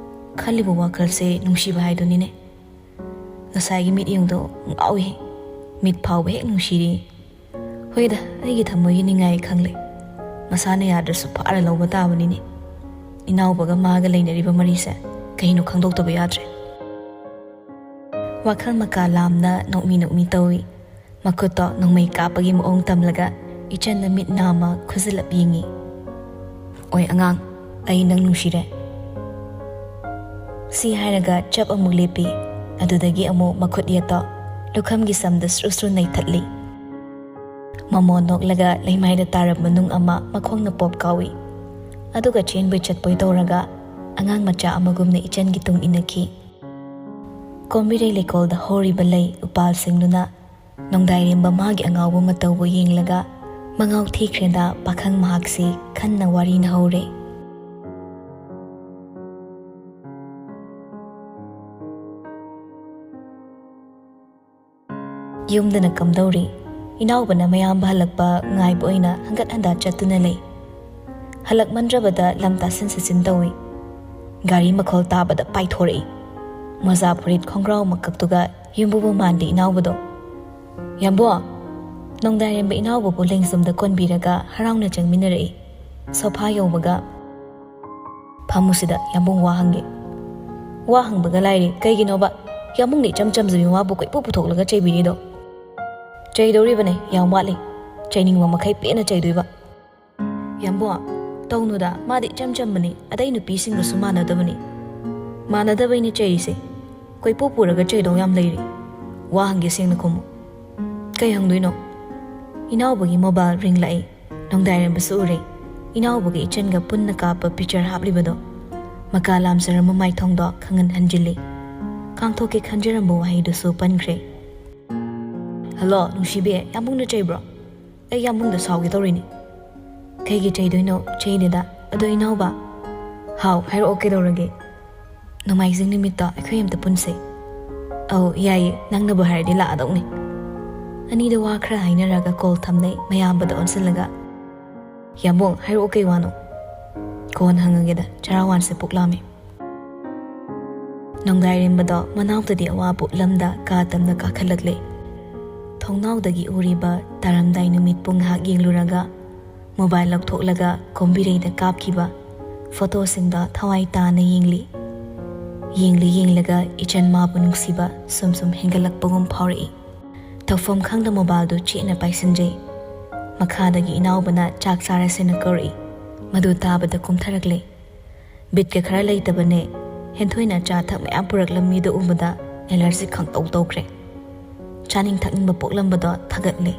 ꯈꯜꯂꯤꯕ ꯋꯥꯈꯜꯁꯦ ꯅꯨꯡꯁꯤꯕ ꯍꯥꯏꯗꯨꯅꯤꯅꯦ꯫ ꯉꯁꯥꯏꯒꯤ ꯃꯤꯠꯌꯦꯡꯗꯣ ꯉꯥꯎꯏ꯫ ꯃꯤꯠ ꯐꯥꯎꯕ ꯍꯦꯛ ꯅꯨꯡꯁꯤꯔꯤ꯫ ꯍꯣꯏꯗ, ꯑꯩꯒꯤ ꯊꯃꯣꯏꯒꯤ ꯅꯤꯡꯉꯥꯏ ꯈꯪꯂꯦ꯫ ꯃꯁꯥꯅ ꯌꯥꯗ꯭ꯔꯁꯨ ꯐꯥꯔ ꯂꯧꯕ ꯇꯥꯕꯅꯤꯅꯦ꯫ ꯏꯅꯥꯎꯕꯒ ꯃꯥꯒ ꯂꯩꯅꯔꯤꯕ ꯃꯔꯤꯁꯦ ꯀꯩꯅꯣ ꯈꯪꯗꯣꯛꯇꯕ ꯌꯥꯗ꯭ꯔꯦ꯫ ꯋꯥꯈꯜ ꯃꯀꯥ ꯂꯥꯝꯅ ꯅꯣꯛꯃꯤ ꯅꯣꯛꯃꯤ ꯇꯧꯏ꯫ ꯃꯈꯨꯠꯇꯣ ꯅꯣꯡꯃꯩ ꯀꯥꯞꯄꯒꯤ ꯃꯑꯣꯡ ꯇꯝꯂꯒ ꯏꯆꯟꯅ ꯃꯤꯠ ꯅꯥꯝꯃ ꯈꯨꯖꯤꯜꯂꯞ ꯌꯦꯡꯏ꯫ "ꯑꯣꯏ ꯑꯉꯥꯡ, ꯑꯩ ꯅꯪ ꯅꯨꯡꯁꯤꯔꯦ꯫" ꯁꯤ ꯍꯥꯏꯔꯒ ꯆꯞ ꯑꯃꯨꯛ ꯂꯦꯞꯄꯤ꯫ ꯑꯗꯨꯗꯒꯤ ꯑꯃꯨꯛ ꯃꯈꯨꯠ ꯌꯦꯠꯇꯣ ꯂꯨꯈꯝꯒꯤ ꯁꯝꯗ ꯁ꯭ꯔꯨ ꯁ꯭ꯔꯨ ꯅꯩꯊꯠꯂꯤ꯫ ꯃꯃꯣꯟ ꯅꯣꯛꯂꯒ ꯂꯩꯃꯥꯏꯗ ꯇꯥꯔꯝꯕ ꯅꯨꯡ ꯑꯃ ꯃꯈꯣꯡꯅ ꯄꯣꯞ ꯀꯥꯎꯏ꯫ ꯑꯗꯨꯒ ꯆꯦꯟꯕꯣꯏ ꯆꯠꯄꯣꯏ ꯇꯧꯔꯒ ꯑꯉꯥꯡ ꯃꯆꯥ ꯑꯃꯒꯨꯝꯅ ꯏꯆꯟꯒꯤ ꯇꯨꯡ ꯏꯟꯅꯈꯤ꯫ ꯀꯣꯝꯕꯤꯔꯩ ꯂꯩꯀꯣꯜꯗ ꯍꯧꯔꯤꯕ ꯂꯩ ꯎꯄꯥꯜꯁꯤꯡꯗꯨꯅ ꯅꯣꯡꯗꯥꯏꯔꯦꯝꯕ ꯃꯥꯒꯤ ꯑꯉꯥꯎꯕ ꯃꯇꯧꯕꯨ ꯌꯦꯡꯂꯒ ꯃꯉꯥꯎ ꯊꯤꯈ꯭ꯔꯦꯗ ꯄꯥꯈꯪ ꯃꯍꯥꯛꯁꯤ ꯈꯟꯅ ꯋꯥꯔꯤꯅ ꯍꯧꯔꯦ꯫ ꯌꯨꯝꯗꯅ ꯀꯝꯗꯧꯔꯤ? ꯏꯅꯥꯎꯕꯅ ꯃꯌꯥꯝꯕ ꯍꯜꯂꯛꯄ ꯉꯥꯏꯕ ꯑꯣꯏꯅ ꯍꯟꯒꯠ ꯍꯟꯗ ꯆꯠꯇꯨꯅ ꯂꯩ꯫ ꯍꯜꯂꯛꯃꯟꯗ꯭ꯔꯕꯗ ꯂꯝ ꯇꯥꯁꯤꯟ ꯁꯤꯠꯆꯤꯟ ꯇꯧꯏ꯫ ꯒꯥꯔꯤ ꯃꯈꯣꯜ ꯇꯥꯕꯗ ꯄꯥꯏꯊꯣꯔꯛꯏ꯫ ꯃꯣꯖꯥ ꯐꯨꯔꯤꯠ ꯈꯣꯡꯒ꯭ꯔꯥꯎ ꯃꯀꯛꯇꯨꯒ ꯌꯨꯝꯕꯨꯕꯨ ꯃꯥꯟꯗꯦ ꯏꯅꯥꯎꯕꯗꯣ꯫ "ꯌꯥꯝꯕꯣ!" ꯅꯣꯡꯗꯥꯏꯔꯦꯝꯕ ꯏꯅꯥꯎꯕꯕꯨ ꯂꯦꯡꯖꯨꯝꯗ ꯀꯣꯟꯕꯤꯔꯒ ꯍꯔꯥꯎꯅ ꯆꯪꯃꯤꯟꯅꯔꯛꯏ꯫ ꯁꯣꯐꯥ ꯌꯧꯕꯒ, "ꯐꯝꯃꯨꯁꯤꯗ, ꯌꯥꯝꯕꯨꯡ ꯋꯥ ꯍꯪꯒꯦ꯫" "ꯋꯥ ꯍꯪꯕꯒ ꯂꯥꯏꯔꯤ, ꯀꯩꯒꯤꯅꯣꯕ? ꯌꯥꯝꯕꯨꯡꯅ ꯏꯆꯝ ꯆꯝꯖꯕꯤ ꯃꯥꯕꯨ ꯀꯣꯏꯄꯨ ꯄꯨꯊꯣꯛꯂꯒ ꯆꯩꯕꯤꯔꯤꯗꯣ?" "ꯆꯩꯗꯧꯔꯤꯕꯅꯦ, ꯌꯥꯝ ꯋꯥꯠꯂꯤ꯫ ꯆꯩꯅꯤꯡꯕ ꯃꯈꯩ ꯄꯦꯟꯅ ꯆꯩꯗꯣꯏꯕ꯫" "ꯌꯥꯝꯕꯣ, ꯇꯧꯅꯨꯗ, ꯃꯥꯗꯤ ꯏꯆꯝ ꯆꯝꯕꯅꯤ, ꯑꯇꯩ ꯅꯨꯄꯤꯁꯤꯡꯒꯁꯨ ꯃꯥꯟꯅꯗꯕꯅꯤ꯫" "ꯃꯥꯟꯅꯗꯕꯩꯅꯦ ꯆꯩꯔꯤꯁꯦ꯫ ꯀꯣꯏꯄꯨ ꯄꯨꯔꯒ ꯆꯩꯗꯧ ꯌꯥꯝ ꯂꯩꯔꯤ꯫ ꯋꯥ ꯍꯪꯒꯦ, ꯁꯦꯡꯅ ꯈꯨꯝꯃꯨ꯫" "ꯀꯩ ꯍꯪꯗꯣꯏꯅꯣ?" ꯏꯅꯥꯎꯕꯒꯤ ꯃꯣꯕꯥꯏꯜ ꯔꯤꯡ ꯂꯥꯛꯏ꯫ ꯅꯣꯡꯗꯥꯏꯔꯦꯝꯕꯁꯨ ꯎꯔꯦ꯫ ꯏꯅꯥꯎꯕꯒ ꯏꯆꯟꯒ ꯄꯨꯟꯅ ꯀꯥꯞꯄ ꯄꯤꯛꯆꯔ ꯍꯥꯞꯂꯤꯕꯗꯣ꯫ ꯃꯀꯥ ꯂꯥꯝꯖꯔꯝꯕ ꯃꯥꯏꯊꯣꯡꯗꯣ ꯈꯪꯍꯟ ꯍꯟꯖꯤꯜꯂꯤ꯫ ꯀꯥꯡꯊꯣꯛꯀꯦ ꯈꯟꯖꯔꯝꯕ ꯋꯥꯍꯩꯗꯨꯁꯨ ꯄꯟꯈ꯭ꯔꯦ꯫ "ꯍꯜꯂꯣ, ꯅꯨꯡꯁꯤꯕꯤ, ꯌꯥꯝꯕꯨꯡꯅ ꯆꯩꯕ꯭ꯔꯣ?" "ꯑꯩ ꯌꯥꯝꯕꯨꯡꯗ ꯁꯥꯎꯒꯦ ꯇꯧꯔꯤꯅꯤ꯫" "ꯀꯩꯒꯤ ꯆꯩꯗꯣꯏꯅꯣ?" "ꯆꯩꯗꯦꯗ꯫ ꯑꯗꯣ ꯏꯅꯥꯎꯕ?" "ꯍꯥꯎ, ꯍꯥꯏꯔꯛꯑꯣ, ꯀꯩꯗꯧꯔꯒꯦ?" "ꯅꯣꯡꯃꯥꯏꯖꯤꯡ ꯅꯨꯃꯤꯠꯇꯣ ꯑꯩꯈꯣꯏ ꯑꯝꯇ ꯄꯨꯟꯁꯦ꯫" "ꯑꯧ, ꯌꯥꯏꯌꯦ, ꯅꯪꯅꯕꯨ ꯍꯥꯏꯔꯗꯤ ꯂꯥꯛꯑꯗꯧꯅꯤ꯫" ꯑꯅꯤꯗꯣ ꯋꯥ ꯈꯔ ꯍꯥꯏꯅꯔꯒ ꯀꯣꯜ ꯊꯝꯅꯩ꯫ ꯃꯌꯥꯝꯕꯗ ꯑꯣꯟꯁꯤꯜꯂꯒ, "ꯌꯥꯝꯕꯨꯡ, ꯍꯥꯏꯔꯛꯑꯣ, ꯀꯩ ꯋꯥꯅꯣ?" "ꯀꯣꯟ ꯍꯪꯉꯒꯦꯗ, ꯆꯔꯥ ꯋꯥꯟꯁꯦ, ꯄꯨꯛ ꯂꯥꯝꯃꯦ꯫" ꯅꯣꯡꯗꯥꯏꯔꯦꯝꯕꯗꯣ ꯃꯅꯥꯎꯗꯗꯤ ꯑꯋꯥ ꯄꯣꯛꯂꯝꯗ ꯀꯥ ꯇꯝꯅ ꯀꯥꯈꯠꯂꯛꯂꯦ꯫ ꯊꯣꯡꯅꯥꯎꯗꯒꯤ ꯎꯔꯤꯕ ꯇꯥꯔꯝꯗꯥꯏ ꯅꯨꯃꯤꯠꯄꯨ ꯉꯥꯏꯍꯥꯛ ꯌꯦꯡꯂꯨꯔꯒ, ꯃꯣꯕꯥꯏꯜ ꯂꯧꯊꯣꯛꯂꯒ ꯀꯣꯝꯕꯤꯔꯩꯗ ꯀꯥꯞꯈꯤꯕ ꯐꯣꯇꯣꯁꯤꯡꯗꯣ ꯊꯋꯥꯏ ꯇꯥꯅ ꯌꯦꯡꯂꯤ꯫ ꯌꯦꯡꯂꯤ ꯌꯦꯡꯂꯒ ꯏꯆꯟ ꯃꯥꯕꯨ ꯅꯨꯡꯁꯤꯕ ꯁꯨꯝ ꯁꯨꯝ ꯍꯦꯟꯒꯠꯂꯛꯄꯒꯨꯝ ꯐꯥꯎꯔꯛꯏ꯫ ꯇꯧꯐꯝ ꯈꯪꯗ ꯃꯣꯕꯥꯏꯜꯗꯨ ꯆꯦꯠꯅ ꯄꯥꯏꯁꯤꯟꯖꯩ꯫ ꯃꯈꯥꯗꯒꯤ ꯏꯅꯥꯎꯕꯅ ꯆꯥꯛ ꯆꯥꯔꯁꯦꯅ ꯀꯧꯔꯛꯏ꯫ ꯃꯗꯨ ꯇꯥꯕꯗ ꯀꯨꯝꯊꯔꯛꯂꯦ꯫ ꯕꯤꯠꯀ ꯈꯔ ꯂꯩꯇꯕꯅꯦ꯫ ꯍꯦꯟꯊꯣꯏꯅ ꯆꯥ ꯊꯛ ꯃꯌꯥꯝ ꯄꯨꯔꯛꯂꯝꯃꯤꯗꯨ ꯎꯕꯗ ꯑꯦꯂꯔꯖꯤ ꯈꯪꯇꯧ ꯇꯧꯈ꯭ꯔꯦ꯫ ꯆꯥꯅꯤꯡ ꯊꯛꯅꯤꯡꯕ ꯄꯣꯛꯂꯝꯕꯗꯣ ꯊꯥꯒꯠꯂꯦ꯫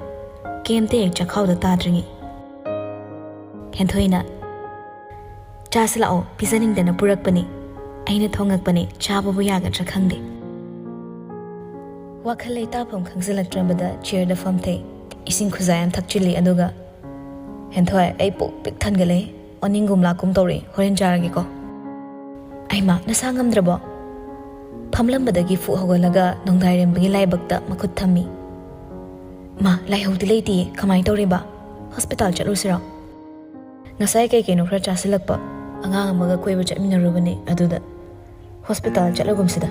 ꯀꯩꯝꯇ ꯍꯦꯛ ꯆꯥꯛꯈꯥꯎꯗ ꯇꯥꯗ꯭ꯔꯤꯉꯩ꯫ ꯍꯦꯟꯊꯣꯏꯅ, "ꯆꯥꯁꯤ ꯂꯥꯛꯑꯣ, ꯄꯤꯖꯅꯤꯡꯗꯅ ꯄꯨꯔꯛꯄꯅꯤ꯫ ꯑꯩꯅ ꯊꯣꯡꯉꯛꯄꯅꯤ, ꯆꯥꯕꯕꯨ ꯌꯥꯒꯗ꯭ꯔꯥ ꯈꯪꯗꯦ"꯫ ꯋꯥꯈꯜ ꯂꯩꯇꯥꯐꯝ ꯈꯪꯖꯤꯜꯂꯛꯇ꯭ꯔꯕꯗ ꯆꯤꯌꯔꯗ ꯐꯝꯊꯩ꯫ ꯏꯁꯤꯡ ꯈꯨꯖꯥꯏ ꯑꯃ ꯊꯛꯆꯤꯜꯂꯤ, ꯑꯗꯨꯒ, "ꯍꯦꯟꯊꯣꯏ, ꯑꯩ ꯄꯨꯛ ꯄꯤꯛ ꯊꯟꯒꯠꯂꯦ꯫ ꯑꯣꯅꯤꯡꯒꯨꯝ ꯂꯥꯛꯀꯨꯝ ꯇꯧꯔꯦ꯫ ꯍꯣꯔꯦꯟ ꯆꯥꯔꯒꯦꯀꯣ"꯫ "ꯑꯩꯃ, ꯅꯁꯥ ꯉꯝꯗ꯭ꯔꯕꯣ?" ꯐꯝꯂꯝꯕꯗꯒꯤ ꯐꯨꯛ ꯍꯧꯒꯠꯂꯒ ꯅꯣꯡꯗꯥꯏꯔꯦꯝꯕꯒꯤ ꯂꯥꯏꯕꯛꯇ ꯃꯈꯨꯠ ꯊꯝꯃꯤ꯫ "ꯃꯥ, ꯂꯥꯏꯍꯧꯗꯤ ꯂꯩꯇꯤꯌꯦ, ꯀꯃꯥꯏ ꯇꯧꯔꯤꯕ? ꯍꯣꯁꯄꯤꯇꯥꯜ ꯆꯠꯂꯨꯁꯤꯔꯣ?" "ꯉꯁꯥꯏ ꯀꯩ ꯀꯩꯅꯣ ꯈꯔ ꯆꯥꯁꯤꯜꯂꯛꯄ꯫ ꯑꯉꯥꯡ ꯑꯃꯒ ꯀꯣꯏꯕ ꯆꯠꯃꯤꯟꯅꯔꯨꯕꯅꯦ, ꯑꯗꯨꯗ ꯍꯣꯁꯄꯤꯇꯥꯜ ꯆꯠꯂꯒꯨꯝꯁꯤꯗ"꯫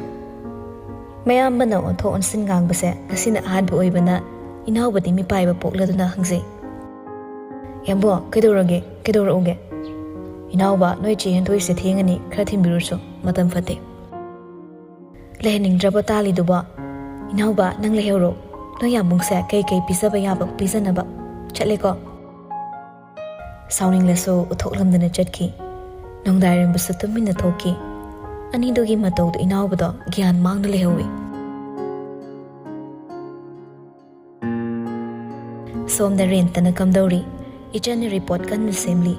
ꯃꯌꯥꯝꯕꯅ ꯑꯣꯟꯊꯣꯛ ꯑꯣꯟꯁꯤꯟ ꯉꯥꯡꯕꯁꯦ ꯉꯁꯤꯅ ꯑꯍꯥꯟꯕ ꯑꯣꯏꯕꯅ ꯏꯅꯥꯎꯕꯗꯤ ꯃꯤꯄꯥꯏꯕ ꯄꯣꯛꯂꯗꯨꯅ ꯍꯪꯖꯩ, "ꯌꯥꯝꯕꯣ, ꯀꯩꯗꯧꯔꯒꯦ? ꯀꯩꯗꯧꯔꯛꯎꯒꯦ?" "ꯏꯅꯥꯎꯕ, ꯅꯣꯏ ꯆꯦ ꯍꯦꯟꯊꯣꯏꯁꯦ ꯊꯦꯡꯉꯅꯤ, ꯈꯔ ꯊꯤꯟꯕꯤꯔꯨꯆꯣ, ꯃꯇꯝ ꯐꯠꯇꯦ"꯫ "ꯂꯩꯍꯟꯅꯤꯡꯗ꯭ꯔꯕꯣ ꯇꯥꯜꯂꯤꯗꯨꯕꯣ? ꯏꯅꯥꯎꯕ, ꯅꯪ ꯂꯩꯍꯧꯔꯣ꯫ ꯅꯣꯏ ꯌꯥꯝꯕꯨꯡꯁꯦ ꯀꯩ ꯀꯩ ꯄꯤꯖꯕ ꯌꯥꯕ ꯄꯤꯖꯅꯕ꯫ ꯆꯠꯂꯦꯀꯣ"꯫ ꯁꯥꯎꯅꯤꯡꯂꯁꯨ ꯎꯠꯊꯣꯛꯂꯝꯗꯅ ꯆꯠꯈꯤ꯫ ꯅꯣꯡꯗꯥꯏꯔꯦꯝꯕꯁꯨ ꯇꯨꯃꯤꯟꯅ ꯊꯣꯛꯈꯤ꯫ ꯑꯅꯤꯗꯨꯒꯤ ꯃꯇꯧꯗꯨ ꯏꯅꯥꯎꯕꯗꯣ ꯒ꯭ꯌꯥꯟ ꯃꯥꯡꯅ ꯂꯩꯍꯧꯏ꯫ ꯁꯣꯝꯗ ꯔꯦꯟꯇꯅ ꯀꯝꯗꯧꯔꯤ? ꯏꯆꯟꯅ ꯔꯤꯄꯣꯔꯠ ꯀꯟꯅ ꯁꯦꯝꯂꯤ꯫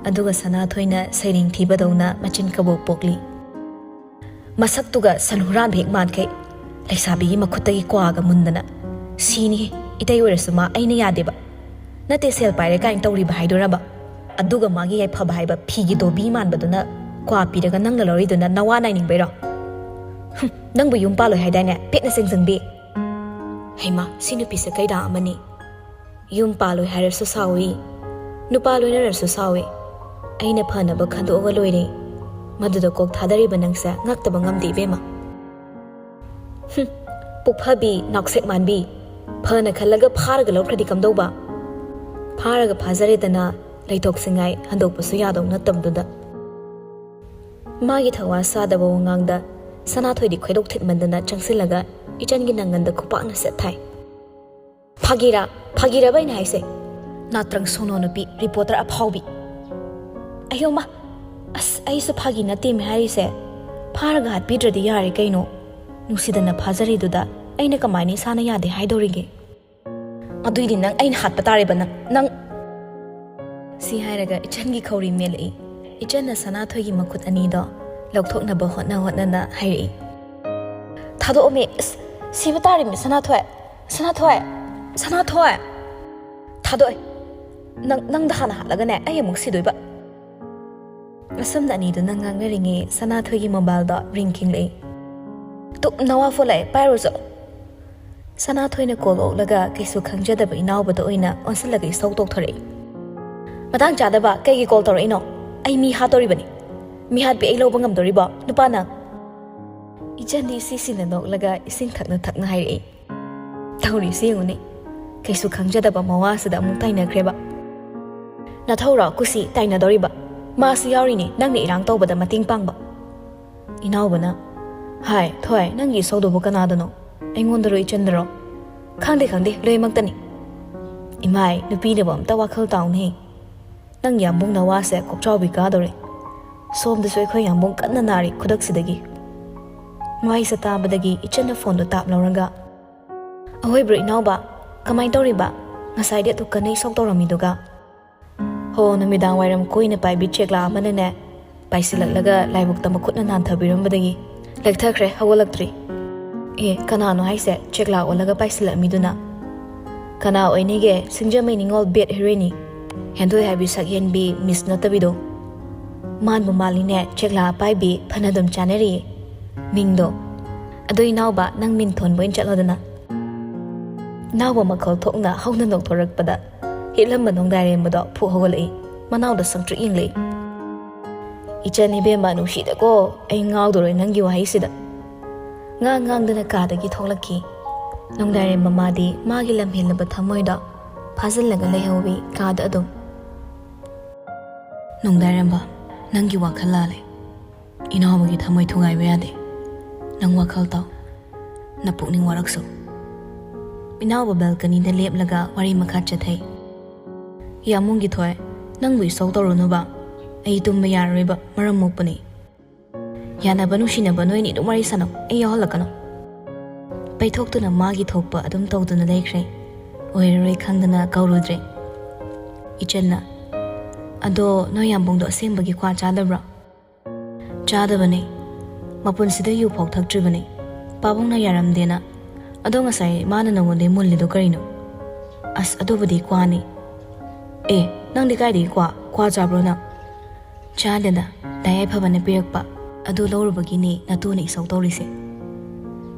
ꯑꯗꯨꯒ ꯁꯅꯥꯊꯣꯏꯅ ꯁꯩꯔꯦꯡ ꯊꯤꯕꯗꯧꯅ ꯃꯆꯤꯟ ꯀꯕꯣꯛ ꯄꯣꯛꯂꯤ꯫ ꯃꯁꯛꯇꯨꯒ ꯁꯟ ꯍꯨꯔꯥꯟꯕ ꯍꯦꯛ ꯃꯥꯟꯈꯩ꯫ ꯂꯩꯁꯥꯕꯤꯒꯤ ꯃꯈꯨꯠꯇꯒꯤ ꯀ꯭ꯋꯥꯒ ꯃꯨꯟꯗꯅ꯫ ꯁꯤꯅꯤ, ꯏꯇꯩ ꯑꯣꯏꯔꯁꯨ ꯃꯥ ꯑꯩꯅ ꯌꯥꯗꯦꯕ꯫ ꯅꯠꯇꯦ, ꯁꯦꯜ ꯄꯥꯏꯔꯦ ꯀꯥꯏꯅ ꯇꯧꯔꯤꯕ ꯍꯥꯏꯗꯣꯔꯕ? ꯑꯗꯨꯒ ꯃꯥꯒꯤ ꯌꯥꯏꯐꯕ ꯍꯥꯏꯕ ꯐꯤꯒꯤ ꯗꯣꯕꯤ ꯃꯥꯟꯕꯗꯨꯅ ꯀ꯭ꯋꯥ ꯄꯤꯔꯒ ꯅꯪꯅ ꯂꯧꯔꯤꯗꯨꯅ ꯅꯋꯥ ꯅꯥꯏꯅꯤꯡꯕꯩꯔꯣ? ꯍꯨꯝ, ꯅꯪꯕꯨ ꯌꯨꯝ ꯄꯥꯜꯂꯣꯏ ꯍꯥꯏꯗꯥꯏꯅꯦ, ꯄꯦꯠꯅ ꯆꯦꯡꯖꯪꯕꯤ? ꯍꯩꯃꯥ, ꯁꯤ ꯅꯨꯄꯤꯁꯦ ꯀꯩꯗꯥ ꯑꯃꯅꯤ꯫ ꯌꯨꯝ ꯄꯥꯜꯂꯣꯏ ꯍꯥꯏꯔꯁꯨ ꯁꯥꯎꯏ, ꯅꯨꯄꯥ ꯂꯣꯏꯅꯔꯁꯨ ꯁꯥꯎꯏ꯫ ꯑꯩꯅ ꯐꯅꯕ ꯈꯟꯗꯣꯛꯑꯒ ꯂꯣꯏꯔꯦ꯫ ꯃꯗꯨꯗ ꯀꯣꯛ ꯊꯥꯗꯔꯤꯕ ꯅꯪꯁꯦ ꯉꯥꯛꯇꯕ ꯉꯝꯗꯦ ꯏꯕꯦꯝꯃ꯫ ꯍꯨꯝ, ꯄꯨꯛꯐꯕꯤ, ꯅꯥꯎꯁꯦꯛ ꯃꯥꯟꯕꯤ꯫ ꯐꯅ ꯈꯜꯂꯒ ꯐꯥꯔꯒ ꯂꯧꯈ꯭ꯔꯗꯤ ꯀꯝꯗꯧꯕ? ꯐꯥꯔꯒ ꯐꯥꯖꯔꯦꯗꯅ, ꯂꯩꯊꯣꯛꯁꯤꯉꯥꯏ ꯍꯟꯗꯣꯛꯄꯁꯨ ꯌꯥꯗꯧ ꯅꯠꯇꯕꯗꯨꯗ꯫ ꯃꯥꯒꯤ ꯊꯧꯋꯥ ꯁꯥꯗꯕ ꯋꯥꯉꯥꯡꯗ ꯁꯅꯥꯊꯣꯏꯗꯤ ꯈꯣꯏꯗꯧ ꯊꯤꯠꯃꯟꯗꯅ ꯆꯪꯁꯤꯜꯂꯒ ꯏꯆꯟꯒꯤ ꯅꯪꯒꯟꯗ ꯈꯨꯄꯥꯛꯅ ꯁꯦꯠ ꯊꯥꯏ꯫ "ꯐꯥꯒꯤꯔꯥ? ꯐꯥꯒꯤꯔꯕ ꯑꯩꯅ ꯍꯥꯏꯁꯦ?" "ꯅꯥꯇ꯭ꯔꯪ ꯁꯣꯅꯣ ꯅꯨꯄꯤ, ꯔꯤꯄꯣꯔꯇꯔ ꯑꯐꯥꯎꯕꯤ!" "ꯑꯌꯣ ꯃꯥ, ꯑꯁ, ꯑꯩꯁꯨ ꯐꯥꯒꯤ ꯅꯠꯇꯦꯃꯤ ꯍꯥꯏꯔꯤꯁꯦ꯫ ꯐꯥꯔꯒ ꯍꯥꯠꯄꯤꯗ꯭ꯔꯗꯤ ꯌꯥꯔꯦ ꯀꯩꯅꯣ꯫ ꯅꯨꯡꯁꯤꯗꯅ ꯐꯥꯖꯔꯤꯗꯨꯗ ꯑꯩꯅ ꯀꯃꯥꯏꯅ ꯏꯁꯥꯅ ꯌꯥꯗꯦ ꯍꯥꯏꯗꯧꯔꯤꯒꯦ?" "ꯑꯗꯨꯏꯗꯤ ꯅꯪ ꯑꯩꯅ ꯍꯥꯠꯄ ꯇꯥꯔꯦꯕ, ꯅꯪ, ꯅꯪ!" ꯁꯤ ꯍꯥꯏꯔꯒ ꯏꯆꯟꯒꯤ ꯈꯧꯔꯤ ꯃꯦꯜꯂꯛꯏ꯫ ꯏꯆꯟꯅ ꯁꯅꯥꯊꯣꯏꯒꯤ ꯃꯈꯨꯠ ꯑꯅꯤꯗꯣ ꯂꯧꯊꯣꯛꯅꯕ ꯍꯣꯠꯅ ꯍꯣꯠꯅꯅ ꯍꯥꯏꯔꯛꯏ꯫ "ꯊꯥꯗꯣꯛꯑꯝꯃꯦ꯫ ꯑꯁ, ꯁꯤꯕ ꯇꯥꯔꯦꯃꯤ, ꯁꯅꯥꯊꯣꯏ! ꯁꯅꯥꯊꯣꯏ! ꯁꯅꯥꯊꯣꯏ!" "ꯊꯥꯗꯣꯛꯑꯦ꯫ ꯅꯪ, ꯅꯪꯗ ꯍꯥꯟꯅ ꯍꯥꯠꯂꯒꯅꯦ, ꯑꯩ ꯑꯃꯨꯛ ꯁꯤꯗꯣꯏꯕ!" ꯑꯁꯨꯝꯅ ꯑꯅꯤꯗꯨꯅ ꯉꯥꯡꯅꯔꯤꯉꯩ ꯁꯅꯥꯊꯣꯏꯒꯤ ꯃꯣꯕꯥꯏꯜꯗꯣ ꯔꯤꯡ ꯈꯤꯡꯂꯛꯏ꯫ "ꯇꯨ, ꯅꯋꯥ ꯐꯣꯟ ꯂꯥꯛꯑꯦ, ꯄꯥꯏꯔꯨ ꯆꯠꯂꯣ!" ꯁꯅꯥꯊꯣꯏꯅ ꯀꯣꯜ ꯑꯣꯛꯂꯒ ꯀꯩꯁꯨ ꯈꯪꯖꯗꯕ ꯏꯅꯥꯎꯕꯗ ꯑꯣꯏꯅ ꯑꯣꯟꯁꯤꯜꯂꯒ ꯏꯁꯧ ꯇꯧꯊꯣꯔꯛꯏ꯫ "ꯃꯇꯥꯡ ꯆꯥꯗꯕ, ꯀꯩꯒꯤ ꯀꯣꯜ ꯇꯧꯔꯛꯏꯅꯣ? ꯑꯩ ꯃꯤ ꯍꯥꯠꯇꯧꯔꯤꯕꯅꯤ꯫ ꯃꯤ ꯍꯥꯠꯄꯤ ꯑꯩ ꯂꯧꯕ ꯉꯝꯗꯣꯔꯤꯕꯣ, ꯅꯨꯄꯥ ꯅꯪ?" ꯏꯆꯟꯗꯤ ꯏꯁꯤꯁꯤꯅ ꯅꯣꯛꯂꯒ ꯏꯁꯤꯡ ꯊꯛꯅ ꯊꯛꯅ ꯍꯥꯏꯔꯛꯏ꯫ "ꯇꯧꯔꯤꯁꯤ ꯌꯦꯡꯉꯨꯅꯦ, ꯀꯩꯁꯨ ꯈꯪꯖꯗꯕ ꯃꯋꯥꯁꯤꯗ ꯑꯃꯨꯛ ꯇꯥꯏꯅꯈ꯭ꯔꯦꯕ꯫ ꯅꯊꯧꯔꯣ ꯀꯨꯁꯤ ꯇꯥꯏꯅꯗꯧꯔꯤꯕ? ꯃꯥꯁꯨ ꯌꯥꯎꯔꯤꯅꯦ ꯅꯪꯅ ꯏꯔꯥꯡ ꯇꯧꯕꯗ ꯃꯇꯦꯡ ꯄꯥꯡꯕ꯫" ꯏꯅꯥꯎꯕꯅ, "ꯍꯥꯏ, ꯊꯣꯏ, ꯅꯪꯒꯤ ꯏꯁꯧꯗꯨꯕꯨ ꯀꯅꯥꯗꯅꯣ? ꯑꯩꯉꯣꯟꯗꯔꯣ, ꯏꯆꯟꯗꯔꯣ? ꯈꯪꯗꯦ, ꯈꯪꯗꯦ, ꯂꯣꯏꯅꯃꯛꯇꯅꯤ꯫" "ꯏꯃꯥꯏ, ꯅꯨꯄꯤꯅꯕꯨ ꯑꯝꯇ ꯋꯥꯈꯜ ꯇꯥꯎꯅꯦꯍꯦ꯫ ꯅꯪ ꯌꯥꯝꯕꯨꯡ ꯅꯋꯥꯁꯦ ꯀꯣꯛꯆꯥꯎꯕꯤ ꯀꯥꯗꯧꯔꯦ꯫ ꯁꯣꯝꯗꯁꯨ ꯑꯩꯈꯣꯏ ꯌꯥꯝꯕꯨꯡ ꯀꯟꯅ ꯅꯥꯔꯤ ꯈꯨꯗꯛꯁꯤꯗꯒꯤ꯫" ꯃꯥꯏꯁꯦ ꯇꯥꯕꯗꯒꯤ ꯏꯆꯟꯅ ꯐꯣꯟꯗꯣ ꯇꯥꯞ ꯂꯧꯔꯒ, "ꯑꯍꯣꯏꯕ꯭ꯔꯣ ꯏꯅꯥꯎꯕ? ꯀꯃꯥꯏꯅ ꯇꯧꯔꯤꯕ? ꯉꯁꯥꯏꯗꯤ ꯑꯗꯨꯛ ꯀꯟꯅ ꯏꯁꯧ ꯇꯧꯔꯝꯃꯤꯗꯨꯒ?" "ꯍꯣ, ꯅꯨꯃꯤꯗꯥꯡ ꯋꯥꯏꯔꯝ ꯀꯣꯏꯅ ꯄꯥꯏꯕꯤ ꯆꯦꯛꯂꯥ ꯑꯃꯅꯅꯦ, ꯄꯥꯏꯁꯤꯜꯂꯛꯂꯒ ꯂꯥꯏꯕꯛꯇ ꯃꯈꯨꯠꯅ ꯅꯥꯟꯊꯕꯤꯔꯝꯕꯗꯒꯤ ꯂꯦꯛꯊꯈ꯭ꯔꯦ, ꯍꯧꯒꯠꯂꯛꯇ꯭ꯔꯤ꯫" "ꯑꯦ, ꯀꯅꯥꯅꯣ ꯍꯥꯏꯁꯦ ꯆꯦꯛꯂꯥ ꯑꯣꯜꯂꯒ ꯄꯥꯏꯁꯤꯜꯂꯛꯃꯤꯗꯨꯅ?" "ꯀꯅꯥ ꯑꯣꯏꯅꯤꯒꯦ, ꯁꯤꯡꯖꯃꯩ ꯅꯤꯉꯣꯜ ꯕꯦꯠ ꯍꯦꯔꯣꯏꯟꯅꯤ, ꯍꯦꯟꯗꯣꯏ ꯍꯥꯏꯕꯤ ꯁꯛꯍꯦꯟꯕꯤ ꯃꯤꯁ ꯅꯠꯇꯕꯤꯗꯣ꯫ ꯃꯥꯟꯕꯨ ꯃꯥꯜꯂꯤꯅꯦ, ꯆꯦꯛꯂꯥ ꯄꯥꯏꯕꯤ ꯐꯅꯗꯨꯝ ꯆꯥꯅꯔꯤꯌꯦ ꯃꯤꯡꯗꯣ꯫ ꯑꯗꯣ ꯏꯅꯥꯎꯕ, ꯅꯪ ꯃꯤꯡ ꯊꯣꯟꯕ ꯑꯣꯏꯅ ꯆꯠꯂꯣꯗꯅ꯫" ꯏꯅꯥꯎꯕ ꯃꯈꯧ ꯊꯣꯛꯅ ꯍꯧꯅ ꯅꯣꯛꯊꯣꯔꯛꯄꯗ ꯍꯤꯠꯂꯝꯕ ꯅꯣꯡꯗꯥꯏꯔꯦꯝꯕꯗꯣ ꯐꯨꯛ ꯍꯧꯒꯠꯂꯛꯏ꯫ ꯃꯅꯥꯎꯗ ꯁꯪꯇ꯭ꯔꯤꯛ ꯌꯦꯡꯂꯛꯏ꯫ "ꯏꯆꯟ ꯏꯕꯦꯝꯃ ꯅꯨꯡꯁꯤꯗꯀꯣ, ꯑꯩ ꯉꯥꯎꯗꯣꯔꯦ ꯅꯪꯒꯤ ꯋꯥꯍꯩꯁꯤꯗ꯫" ꯉꯥꯡ ꯉꯥꯡꯗꯅ ꯀꯥꯗꯒꯤ ꯊꯣꯛꯂꯛꯈꯤ꯫ ꯅꯣꯡꯗꯥꯏꯔꯦꯝꯕ ꯃꯥꯗꯤ ꯃꯥꯒꯤ ꯂꯝꯍꯦꯜꯂꯕ ꯊꯃꯣꯏꯗꯣ ꯐꯥꯖꯤꯜꯂꯒ ꯂꯩꯍꯧꯋꯤ ꯀꯥꯗ ꯑꯗꯨꯝ꯫ "ꯅꯣꯡꯗꯥꯏꯔꯦꯝꯕ, ꯅꯪꯒꯤ ꯋꯥꯈꯜ ꯂꯥꯜꯂꯦ꯫ ꯏꯅꯥꯎꯕꯒꯤ ꯊꯃꯣꯏ ꯊꯨꯒꯥꯏꯕ ꯌꯥꯗꯦ꯫ ꯅꯪ ꯋꯥꯈꯜ ꯇꯥꯎ, ꯅꯄꯨꯛꯅꯤꯡ ꯋꯥꯔꯛꯁꯨ꯫ ꯏꯅꯥꯎꯕ ꯕꯦꯜꯀꯅꯤꯗ ꯂꯦꯞꯂꯒ ꯋꯥꯔꯤ ꯃꯈꯥ ꯆꯠꯊꯩ꯫ ꯌꯥꯝꯕꯨꯡꯒꯤ ꯊꯣꯏ, ꯅꯪꯕꯨ ꯏꯁꯧ ꯇꯧꯔꯨꯅꯨꯕ꯫ ꯑꯩ ꯇꯨꯝꯕ ꯌꯥꯔꯔꯣꯏꯕ, ꯃꯔꯝ ꯃꯣꯛꯄꯅꯤ꯫ ꯌꯥꯅꯕ ꯅꯨꯡꯁꯤꯅꯕ ꯅꯣꯏꯅꯤ ꯑꯗꯨꯝ ꯋꯥꯔꯤ ꯁꯥꯟꯅꯧ, ꯑꯩ ꯌꯥꯎꯍꯜꯂꯛꯀꯅꯨ꯫ ꯄꯩꯊꯣꯛꯇꯨꯅ ꯃꯥꯒꯤ ꯊꯣꯛꯄ ꯑꯗꯨꯝ ꯇꯧꯗꯨꯅ ꯂꯩꯈ꯭ꯔꯦ꯫ ꯑꯣꯏꯔꯔꯣꯏ ꯈꯪꯗꯅ ꯀꯧꯔꯨꯗ꯭ꯔꯦ꯫ ꯏꯆꯟꯅ, "ꯑꯗꯣ ꯅꯣꯏ ꯌꯥꯝꯕꯨꯡꯗꯣ ꯑꯁꯦꯡꯕꯒꯤ ꯀ꯭ꯋꯥ ꯆꯥꯗꯕ꯭ꯔꯣ?" "ꯆꯥꯗꯕꯅꯦ꯫ ꯃꯄꯨꯟꯁꯤꯗ ꯌꯨ ꯐꯥꯎ ꯊꯛꯇ꯭ꯔꯤꯕꯅꯦ꯫ ꯄꯥꯕꯨꯡꯅ ꯌꯥꯔꯝꯗꯦꯅ꯫ ꯑꯗꯣ ꯉꯁꯥꯏ ꯃꯥꯅ ꯅꯉꯣꯟꯗꯩ ꯃꯨꯜꯂꯤꯗꯣ ꯀꯔꯤꯅꯣ?" "ꯑꯁ, ꯑꯗꯨꯕꯨꯗꯤ ꯀ꯭ꯋꯥꯅꯤ꯫" "ꯑꯦ, ꯅꯪꯗꯤ ꯀꯥꯏꯗꯒꯤ ꯀ꯭ꯋꯥ? ꯀ꯭ꯋꯥ ꯆꯥꯕ꯭ꯔꯣ ꯅꯪ?" "ꯆꯥꯗꯦꯗ, ꯗꯥ ꯌꯥꯏꯐꯕꯅ ꯄꯤꯔꯛꯄ꯫ ꯑꯗꯨ ꯂꯧꯔꯨꯕꯒꯤꯅꯦ ꯅꯇꯨꯅ ꯏꯁꯧ ꯇꯧꯔꯤꯁꯦ꯫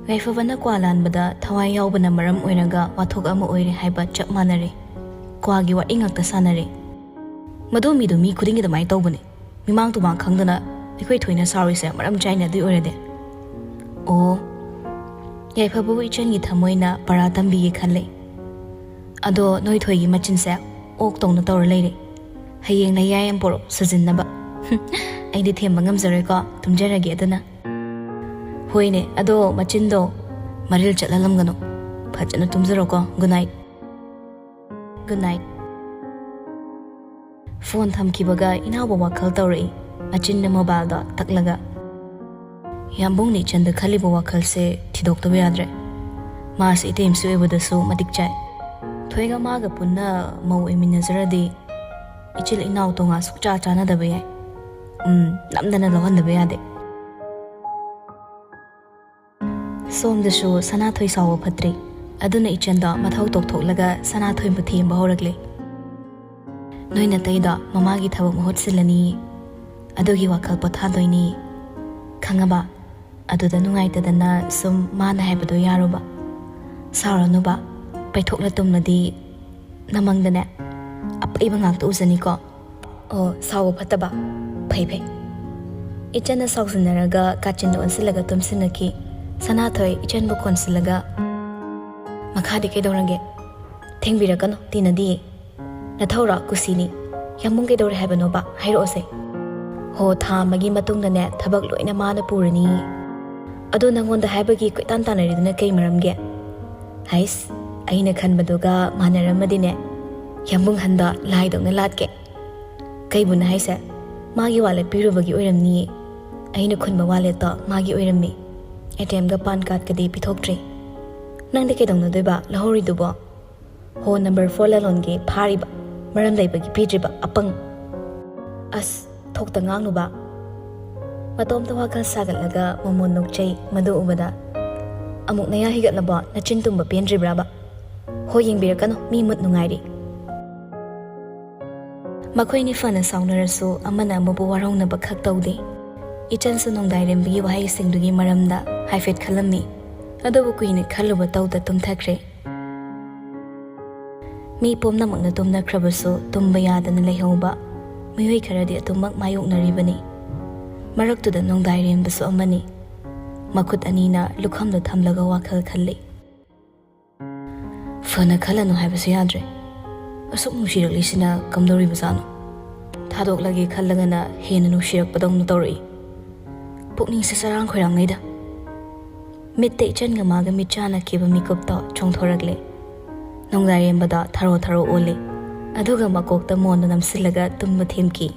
ꯌꯥꯏꯐꯕꯅ ꯀ꯭ꯋꯥ ꯂꯥꯟꯕꯗ ꯊꯋꯥꯏ ꯌꯥꯎꯕꯅ ꯃꯔꯝ ꯑꯣꯏꯔꯒ ꯋꯥꯊꯣꯛ ꯑꯃ ꯑꯣꯏꯔꯦ ꯍꯥꯏꯕ ꯆꯞ ꯃꯥꯟꯅꯔꯦ꯫ ꯀ꯭ꯋꯥꯒꯤ ꯋꯥꯔꯤ ꯉꯥꯛꯇ ꯁꯥꯟꯅꯔꯦ꯫ ꯃꯗꯨ ꯃꯤꯗꯨ ꯃꯤ ꯈꯨꯗꯤꯡꯒꯤ ꯑꯗꯨꯃꯥꯏꯅ ꯇꯧꯕꯅꯦ꯫ ꯃꯤꯃꯥꯡ ꯇꯨꯃꯥꯡ ꯈꯪꯗꯅ ꯑꯩꯈꯣꯏ ꯊꯣꯏꯅ ꯁꯥꯎꯔꯤꯁꯦ ꯃꯔꯝ ꯆꯥꯏꯅ ꯑꯗꯨꯏ ꯑꯣꯏꯔꯗꯤ꯫" "ꯑꯣ, ꯌꯥꯏꯐꯕꯕꯨ ꯏꯆꯟꯒꯤ ꯊꯃꯣꯏꯅ ꯄꯔꯥ ꯇꯝꯕꯤꯒꯦ ꯈꯜꯂꯦ꯫ ꯑꯗꯣ ꯅꯣꯏ ꯊꯣꯏꯒꯤ ꯃꯆꯤꯟꯁꯦ ꯑꯣꯛ ꯇꯧꯅ ꯇꯧꯔ ꯂꯩꯔꯦ꯫ ꯍꯌꯦꯡ ꯅꯌꯥꯏ ꯑꯃ ꯄꯣꯔꯛꯑꯣ ꯁꯨꯖꯤꯟꯅꯕ꯫" "ꯑꯩꯗꯤ ꯊꯦꯝꯕ ꯉꯝꯖꯔꯣꯏꯀꯣ, ꯇꯨꯝꯖꯔꯒꯦ ꯑꯗꯨꯅ꯫" "ꯍꯣꯏꯅꯦ, ꯑꯗꯣ ꯃꯆꯤꯟꯗꯣ ꯃꯔꯤꯜ ꯆꯠꯍꯜꯂꯝꯒꯅꯨ꯫ ꯐꯖꯅ ꯇꯨꯝꯖꯔꯣꯀꯣ꯫ Good night." "Good night." Phone ꯊꯝꯈꯤꯕꯒ ꯏꯅꯥꯎꯕ ꯋꯥꯈꯜ ꯇꯧꯔꯛꯏ꯫ ꯃꯆꯤꯟꯅ ꯃꯣꯕꯥꯏꯜꯗꯣ ꯇꯛꯂꯒ꯫ ꯌꯥꯝꯕꯨꯡꯅ ꯏꯆꯟꯗ ꯈꯜꯂꯤꯕ ꯋꯥꯈꯜꯁꯦ ꯊꯤꯗꯣꯛꯇꯕ ꯌꯥꯗ꯭ꯔꯦ꯫ ꯃꯥꯁꯦ ꯏꯇꯩꯃꯁꯨ ꯑꯣꯏꯕꯗꯁꯨ ꯃꯇꯤꯛ ꯆꯥꯏ꯫ ꯊꯣꯏꯒ ꯃꯥꯒ ꯄꯨꯟꯅ ꯃꯧ ꯑꯣꯏꯃꯤꯟꯅꯖꯔꯗꯤ ꯏꯆꯤꯜ ꯏꯅꯥꯎ ꯇꯣꯉꯥꯟ ꯁꯨꯛꯆꯥ ꯆꯥꯅꯗꯕ ꯌꯥꯏ꯫ ꯎꯝ, ꯅꯝꯗꯅ ꯂꯧꯍꯟꯗꯕ ꯌꯥꯗꯦ꯫ ꯁꯣꯝꯗꯁꯨ ꯁꯅꯥꯊꯣꯏ ꯁꯥꯎꯕ ꯐꯠꯇ꯭ꯔꯦ꯫ ꯑꯗꯨꯅ ꯏꯆꯟꯗꯣ ꯃꯊꯧ ꯇꯣꯛꯊꯣꯛꯂꯒ ꯁꯅꯥꯊꯣꯏꯕꯨ ꯊꯦꯝꯕ ꯍꯧꯔꯛꯂꯦ꯫ "ꯅꯣꯏ ꯅꯇꯩꯗꯣ ꯃꯃꯥꯒꯤ ꯊꯕꯛ ꯃꯍꯨꯠ ꯁꯤꯜꯂꯅꯤ, ꯑꯗꯨꯒꯤ ꯋꯥꯈꯜ ꯄꯣꯊꯥꯗꯣꯏꯅꯤ꯫ ꯈꯪꯉꯕ? ꯑꯗꯨꯗ ꯅꯨꯡꯉꯥꯏꯇꯗꯅ ꯁꯨꯝ ꯃꯥꯅ ꯍꯥꯏꯕꯗꯣ ꯌꯥꯔꯨꯕ꯫ ꯁꯥꯎꯔꯅꯨꯕ, ꯄꯩꯊꯣꯛꯅ ꯇꯨꯝꯂꯗꯤ ꯅꯃꯪꯗꯅꯦ ꯑꯄꯩꯕ ꯉꯥꯛꯇ ꯎꯖꯅꯤꯀꯣ꯫" "ꯑꯣ, ꯁꯥꯎꯕ ꯐꯠꯇꯕ꯫ ꯐꯩ, ꯐꯩ꯫" ꯏꯆꯟꯅ ꯁꯥꯎꯖꯤꯟꯅꯔꯒ ꯀꯥꯆꯤꯟꯗ ꯑꯣꯟꯁꯤꯜꯂꯒ ꯇꯨꯝꯁꯤꯟꯅꯈꯤ꯫ ꯁꯅꯥꯊꯣꯏ ꯏꯆꯟꯕꯨ ꯀꯣꯟꯁꯤꯜꯂꯒ, "ꯃꯈꯥꯗꯤ ꯀꯩꯗꯧꯔꯒꯦ? ꯊꯦꯡꯕꯤꯔꯛꯀꯅꯨ, ꯇꯤꯟꯅꯗꯤꯌꯦ꯫ ꯅꯊꯧꯔꯣ, ꯀꯨꯁꯤꯅꯤ꯫ ꯌꯥꯝꯕꯨꯡ ꯀꯩꯗꯧꯔꯦ ꯍꯥꯏꯕꯅꯣꯕ? ꯍꯥꯏꯔꯛꯑꯣꯁꯦ꯫" ꯍꯣ, ꯊꯥ ꯑꯃꯒꯤ ꯃꯇꯨꯡꯗꯅꯦ, ꯊꯕꯛ ꯂꯣꯏꯅ ꯃꯥꯅ ꯄꯨꯔꯅꯤ꯫ ꯑꯗꯣ ꯅꯪꯉꯣꯟꯗ ꯍꯥꯏꯕꯒꯤ ꯀꯣꯏꯇꯥꯟ ꯇꯥꯟꯅꯔꯤꯗꯨꯅ ꯀꯩ ꯃꯔꯝꯒꯤ? ꯍꯥꯏꯁ, ꯑꯩꯅ ꯈꯟꯕꯗꯨꯒ ꯃꯥꯟꯅꯔꯝꯃꯗꯤꯅꯦ, ꯌꯥꯝꯕꯨꯡ ꯍꯟꯗ ꯂꯥꯏꯗꯧꯅ ꯂꯥꯠꯀꯦ꯫ ꯀꯩꯕꯨꯅ ꯍꯥꯏꯁꯦ? ꯃꯥꯒꯤ ꯋꯥꯂꯦꯠ ꯄꯤꯔꯨꯕꯒꯤ ꯑꯣꯏꯔꯝꯅꯤꯌꯦ꯫ ꯑꯩꯅ ꯈꯨꯟꯕ ꯋꯥꯂꯦꯠꯇꯣ ꯃꯥꯒꯤ ꯑꯣꯏꯔꯝꯃꯤ꯫ ꯑꯦ ꯇꯤ ꯑꯦꯝꯒ ꯄꯥꯟ ꯀꯥꯔꯗꯀꯗꯤ ꯄꯤꯊꯣꯛꯇ꯭ꯔꯤ꯫ ꯅꯪꯗꯤ ꯀꯩꯗꯧꯅꯗꯣꯏꯕ ꯂꯧꯍꯧꯔꯤꯗꯨꯕꯣ? ꯍꯣ, ꯅꯝꯕꯔ ꯐꯣꯔ ꯂꯂꯣꯟꯒꯤ ꯐꯥꯔꯤꯕ, ꯃꯔꯝ ꯂꯩꯕꯒꯤ ꯄꯤꯗ꯭ꯔꯤꯕ ꯑꯄꯪ꯫ ꯑꯁ, ꯊꯣꯛꯇ ꯉꯥꯡꯅꯨꯕ꯫ ꯃꯇꯣꯝꯇ ꯋꯥꯈꯜ ꯁꯥꯒꯠꯂꯒ ꯃꯣꯃꯣꯟ ꯅꯣꯛꯆꯩ꯫ ꯃꯗꯨ ꯎꯕꯗ, "ꯑꯃꯨꯛ ꯅꯌꯥ ꯍꯤꯒꯠꯂꯕꯣ? ꯅꯆꯤꯟ ꯇꯨꯝꯕ ꯄꯦꯟꯗ꯭ꯔꯤꯕ꯭ꯔꯥꯕ?" "ꯍꯣ, ꯌꯦꯡꯕꯤꯔꯛꯀꯅꯨ, ꯃꯤ ꯃꯨꯠ ꯅꯨꯡꯉꯥꯏꯔꯤ"꯫ ꯃꯈꯣꯏꯅꯤ ꯐꯅ ꯁꯥꯎꯅꯔꯁꯨ ꯑꯃꯅ ꯑꯃꯕꯨ ꯋꯥꯔꯧꯅꯕ ꯈꯛ ꯇꯧꯗꯦ꯫ ꯏꯆꯟꯁꯨ ꯅꯣꯡꯗꯥꯏꯔꯦꯝꯕꯒꯤ ꯋꯥꯍꯩꯁꯤꯡꯗꯨꯒꯤ ꯃꯔꯝꯗ ꯍꯥꯏꯐꯦꯠ ꯈꯜꯂꯝꯃꯤ꯫ ꯑꯗꯨꯕꯨ ꯀꯨꯏꯅ ꯈꯜꯂꯨꯕ ꯇꯧꯗ ꯇꯨꯝꯊꯈ꯭ꯔꯦ꯫ ꯃꯤ ꯄꯨꯝꯅꯃꯛꯅ ꯇꯨꯝꯅꯈ꯭ꯔꯕꯁꯨ ꯇꯨꯝꯕ ꯌꯥꯗꯅ ꯂꯩꯍꯧꯕ ꯃꯤꯑꯣꯏ ꯈꯔꯗꯤ ꯑꯗꯨꯃꯛ ꯃꯥꯌꯣꯛꯅꯔꯤꯕꯅꯤ꯫ ꯃꯔꯛꯇꯨꯗ ꯅꯣꯡꯗꯥꯏꯔꯦꯝꯕꯁꯨ ꯑꯃꯅꯤ꯫ ꯃꯈꯨꯠ ꯑꯅꯤꯅ ꯂꯨꯈꯝꯗ ꯊꯝꯂꯒ ꯋꯥꯈꯜ ꯈꯜꯂꯤ꯫ "ꯐꯅ ꯈꯜꯂꯅꯨ ꯍꯥꯏꯕꯁꯨ ꯌꯥꯗ꯭ꯔꯦ꯫ ꯑꯁꯨꯛ ꯅꯨꯡꯁꯤꯔꯛꯂꯤꯁꯤꯅ ꯀꯝꯗꯧꯔꯤꯕꯖꯥꯠꯅꯣ? ꯊꯥꯗꯣꯛꯂꯒꯦ ꯈꯜꯂꯒꯅ ꯍꯦꯟꯅ ꯅꯨꯡꯁꯤꯔꯛꯄꯗꯧꯅ ꯇꯧꯔꯛꯏ꯫ ꯄꯨꯛꯅꯤꯡꯁꯦ ꯆꯔꯥꯡ ꯈꯣꯏꯔꯥꯡꯅꯩꯗ"꯫ ꯃꯤꯠꯇ ꯏꯆꯟꯒ ꯃꯥꯒ ꯃꯤꯠ ꯆꯥꯟꯅꯈꯤꯕ ꯃꯤꯀꯨꯞꯇꯣ ꯆꯣꯡꯊꯣꯔꯛꯂꯦ꯫ ꯅꯣꯡꯗꯥꯏꯔꯦꯝꯕꯗ ꯊꯔꯣ ꯊꯔꯣ ꯑꯣꯜꯂꯦ꯫ ꯑꯗꯨꯒ ꯃꯀꯣꯛꯇ ꯃꯣꯟꯗꯣ ꯅꯝꯁꯤꯜꯂꯒ ꯇꯨꯝꯕ ꯊꯦꯝꯈꯤ꯫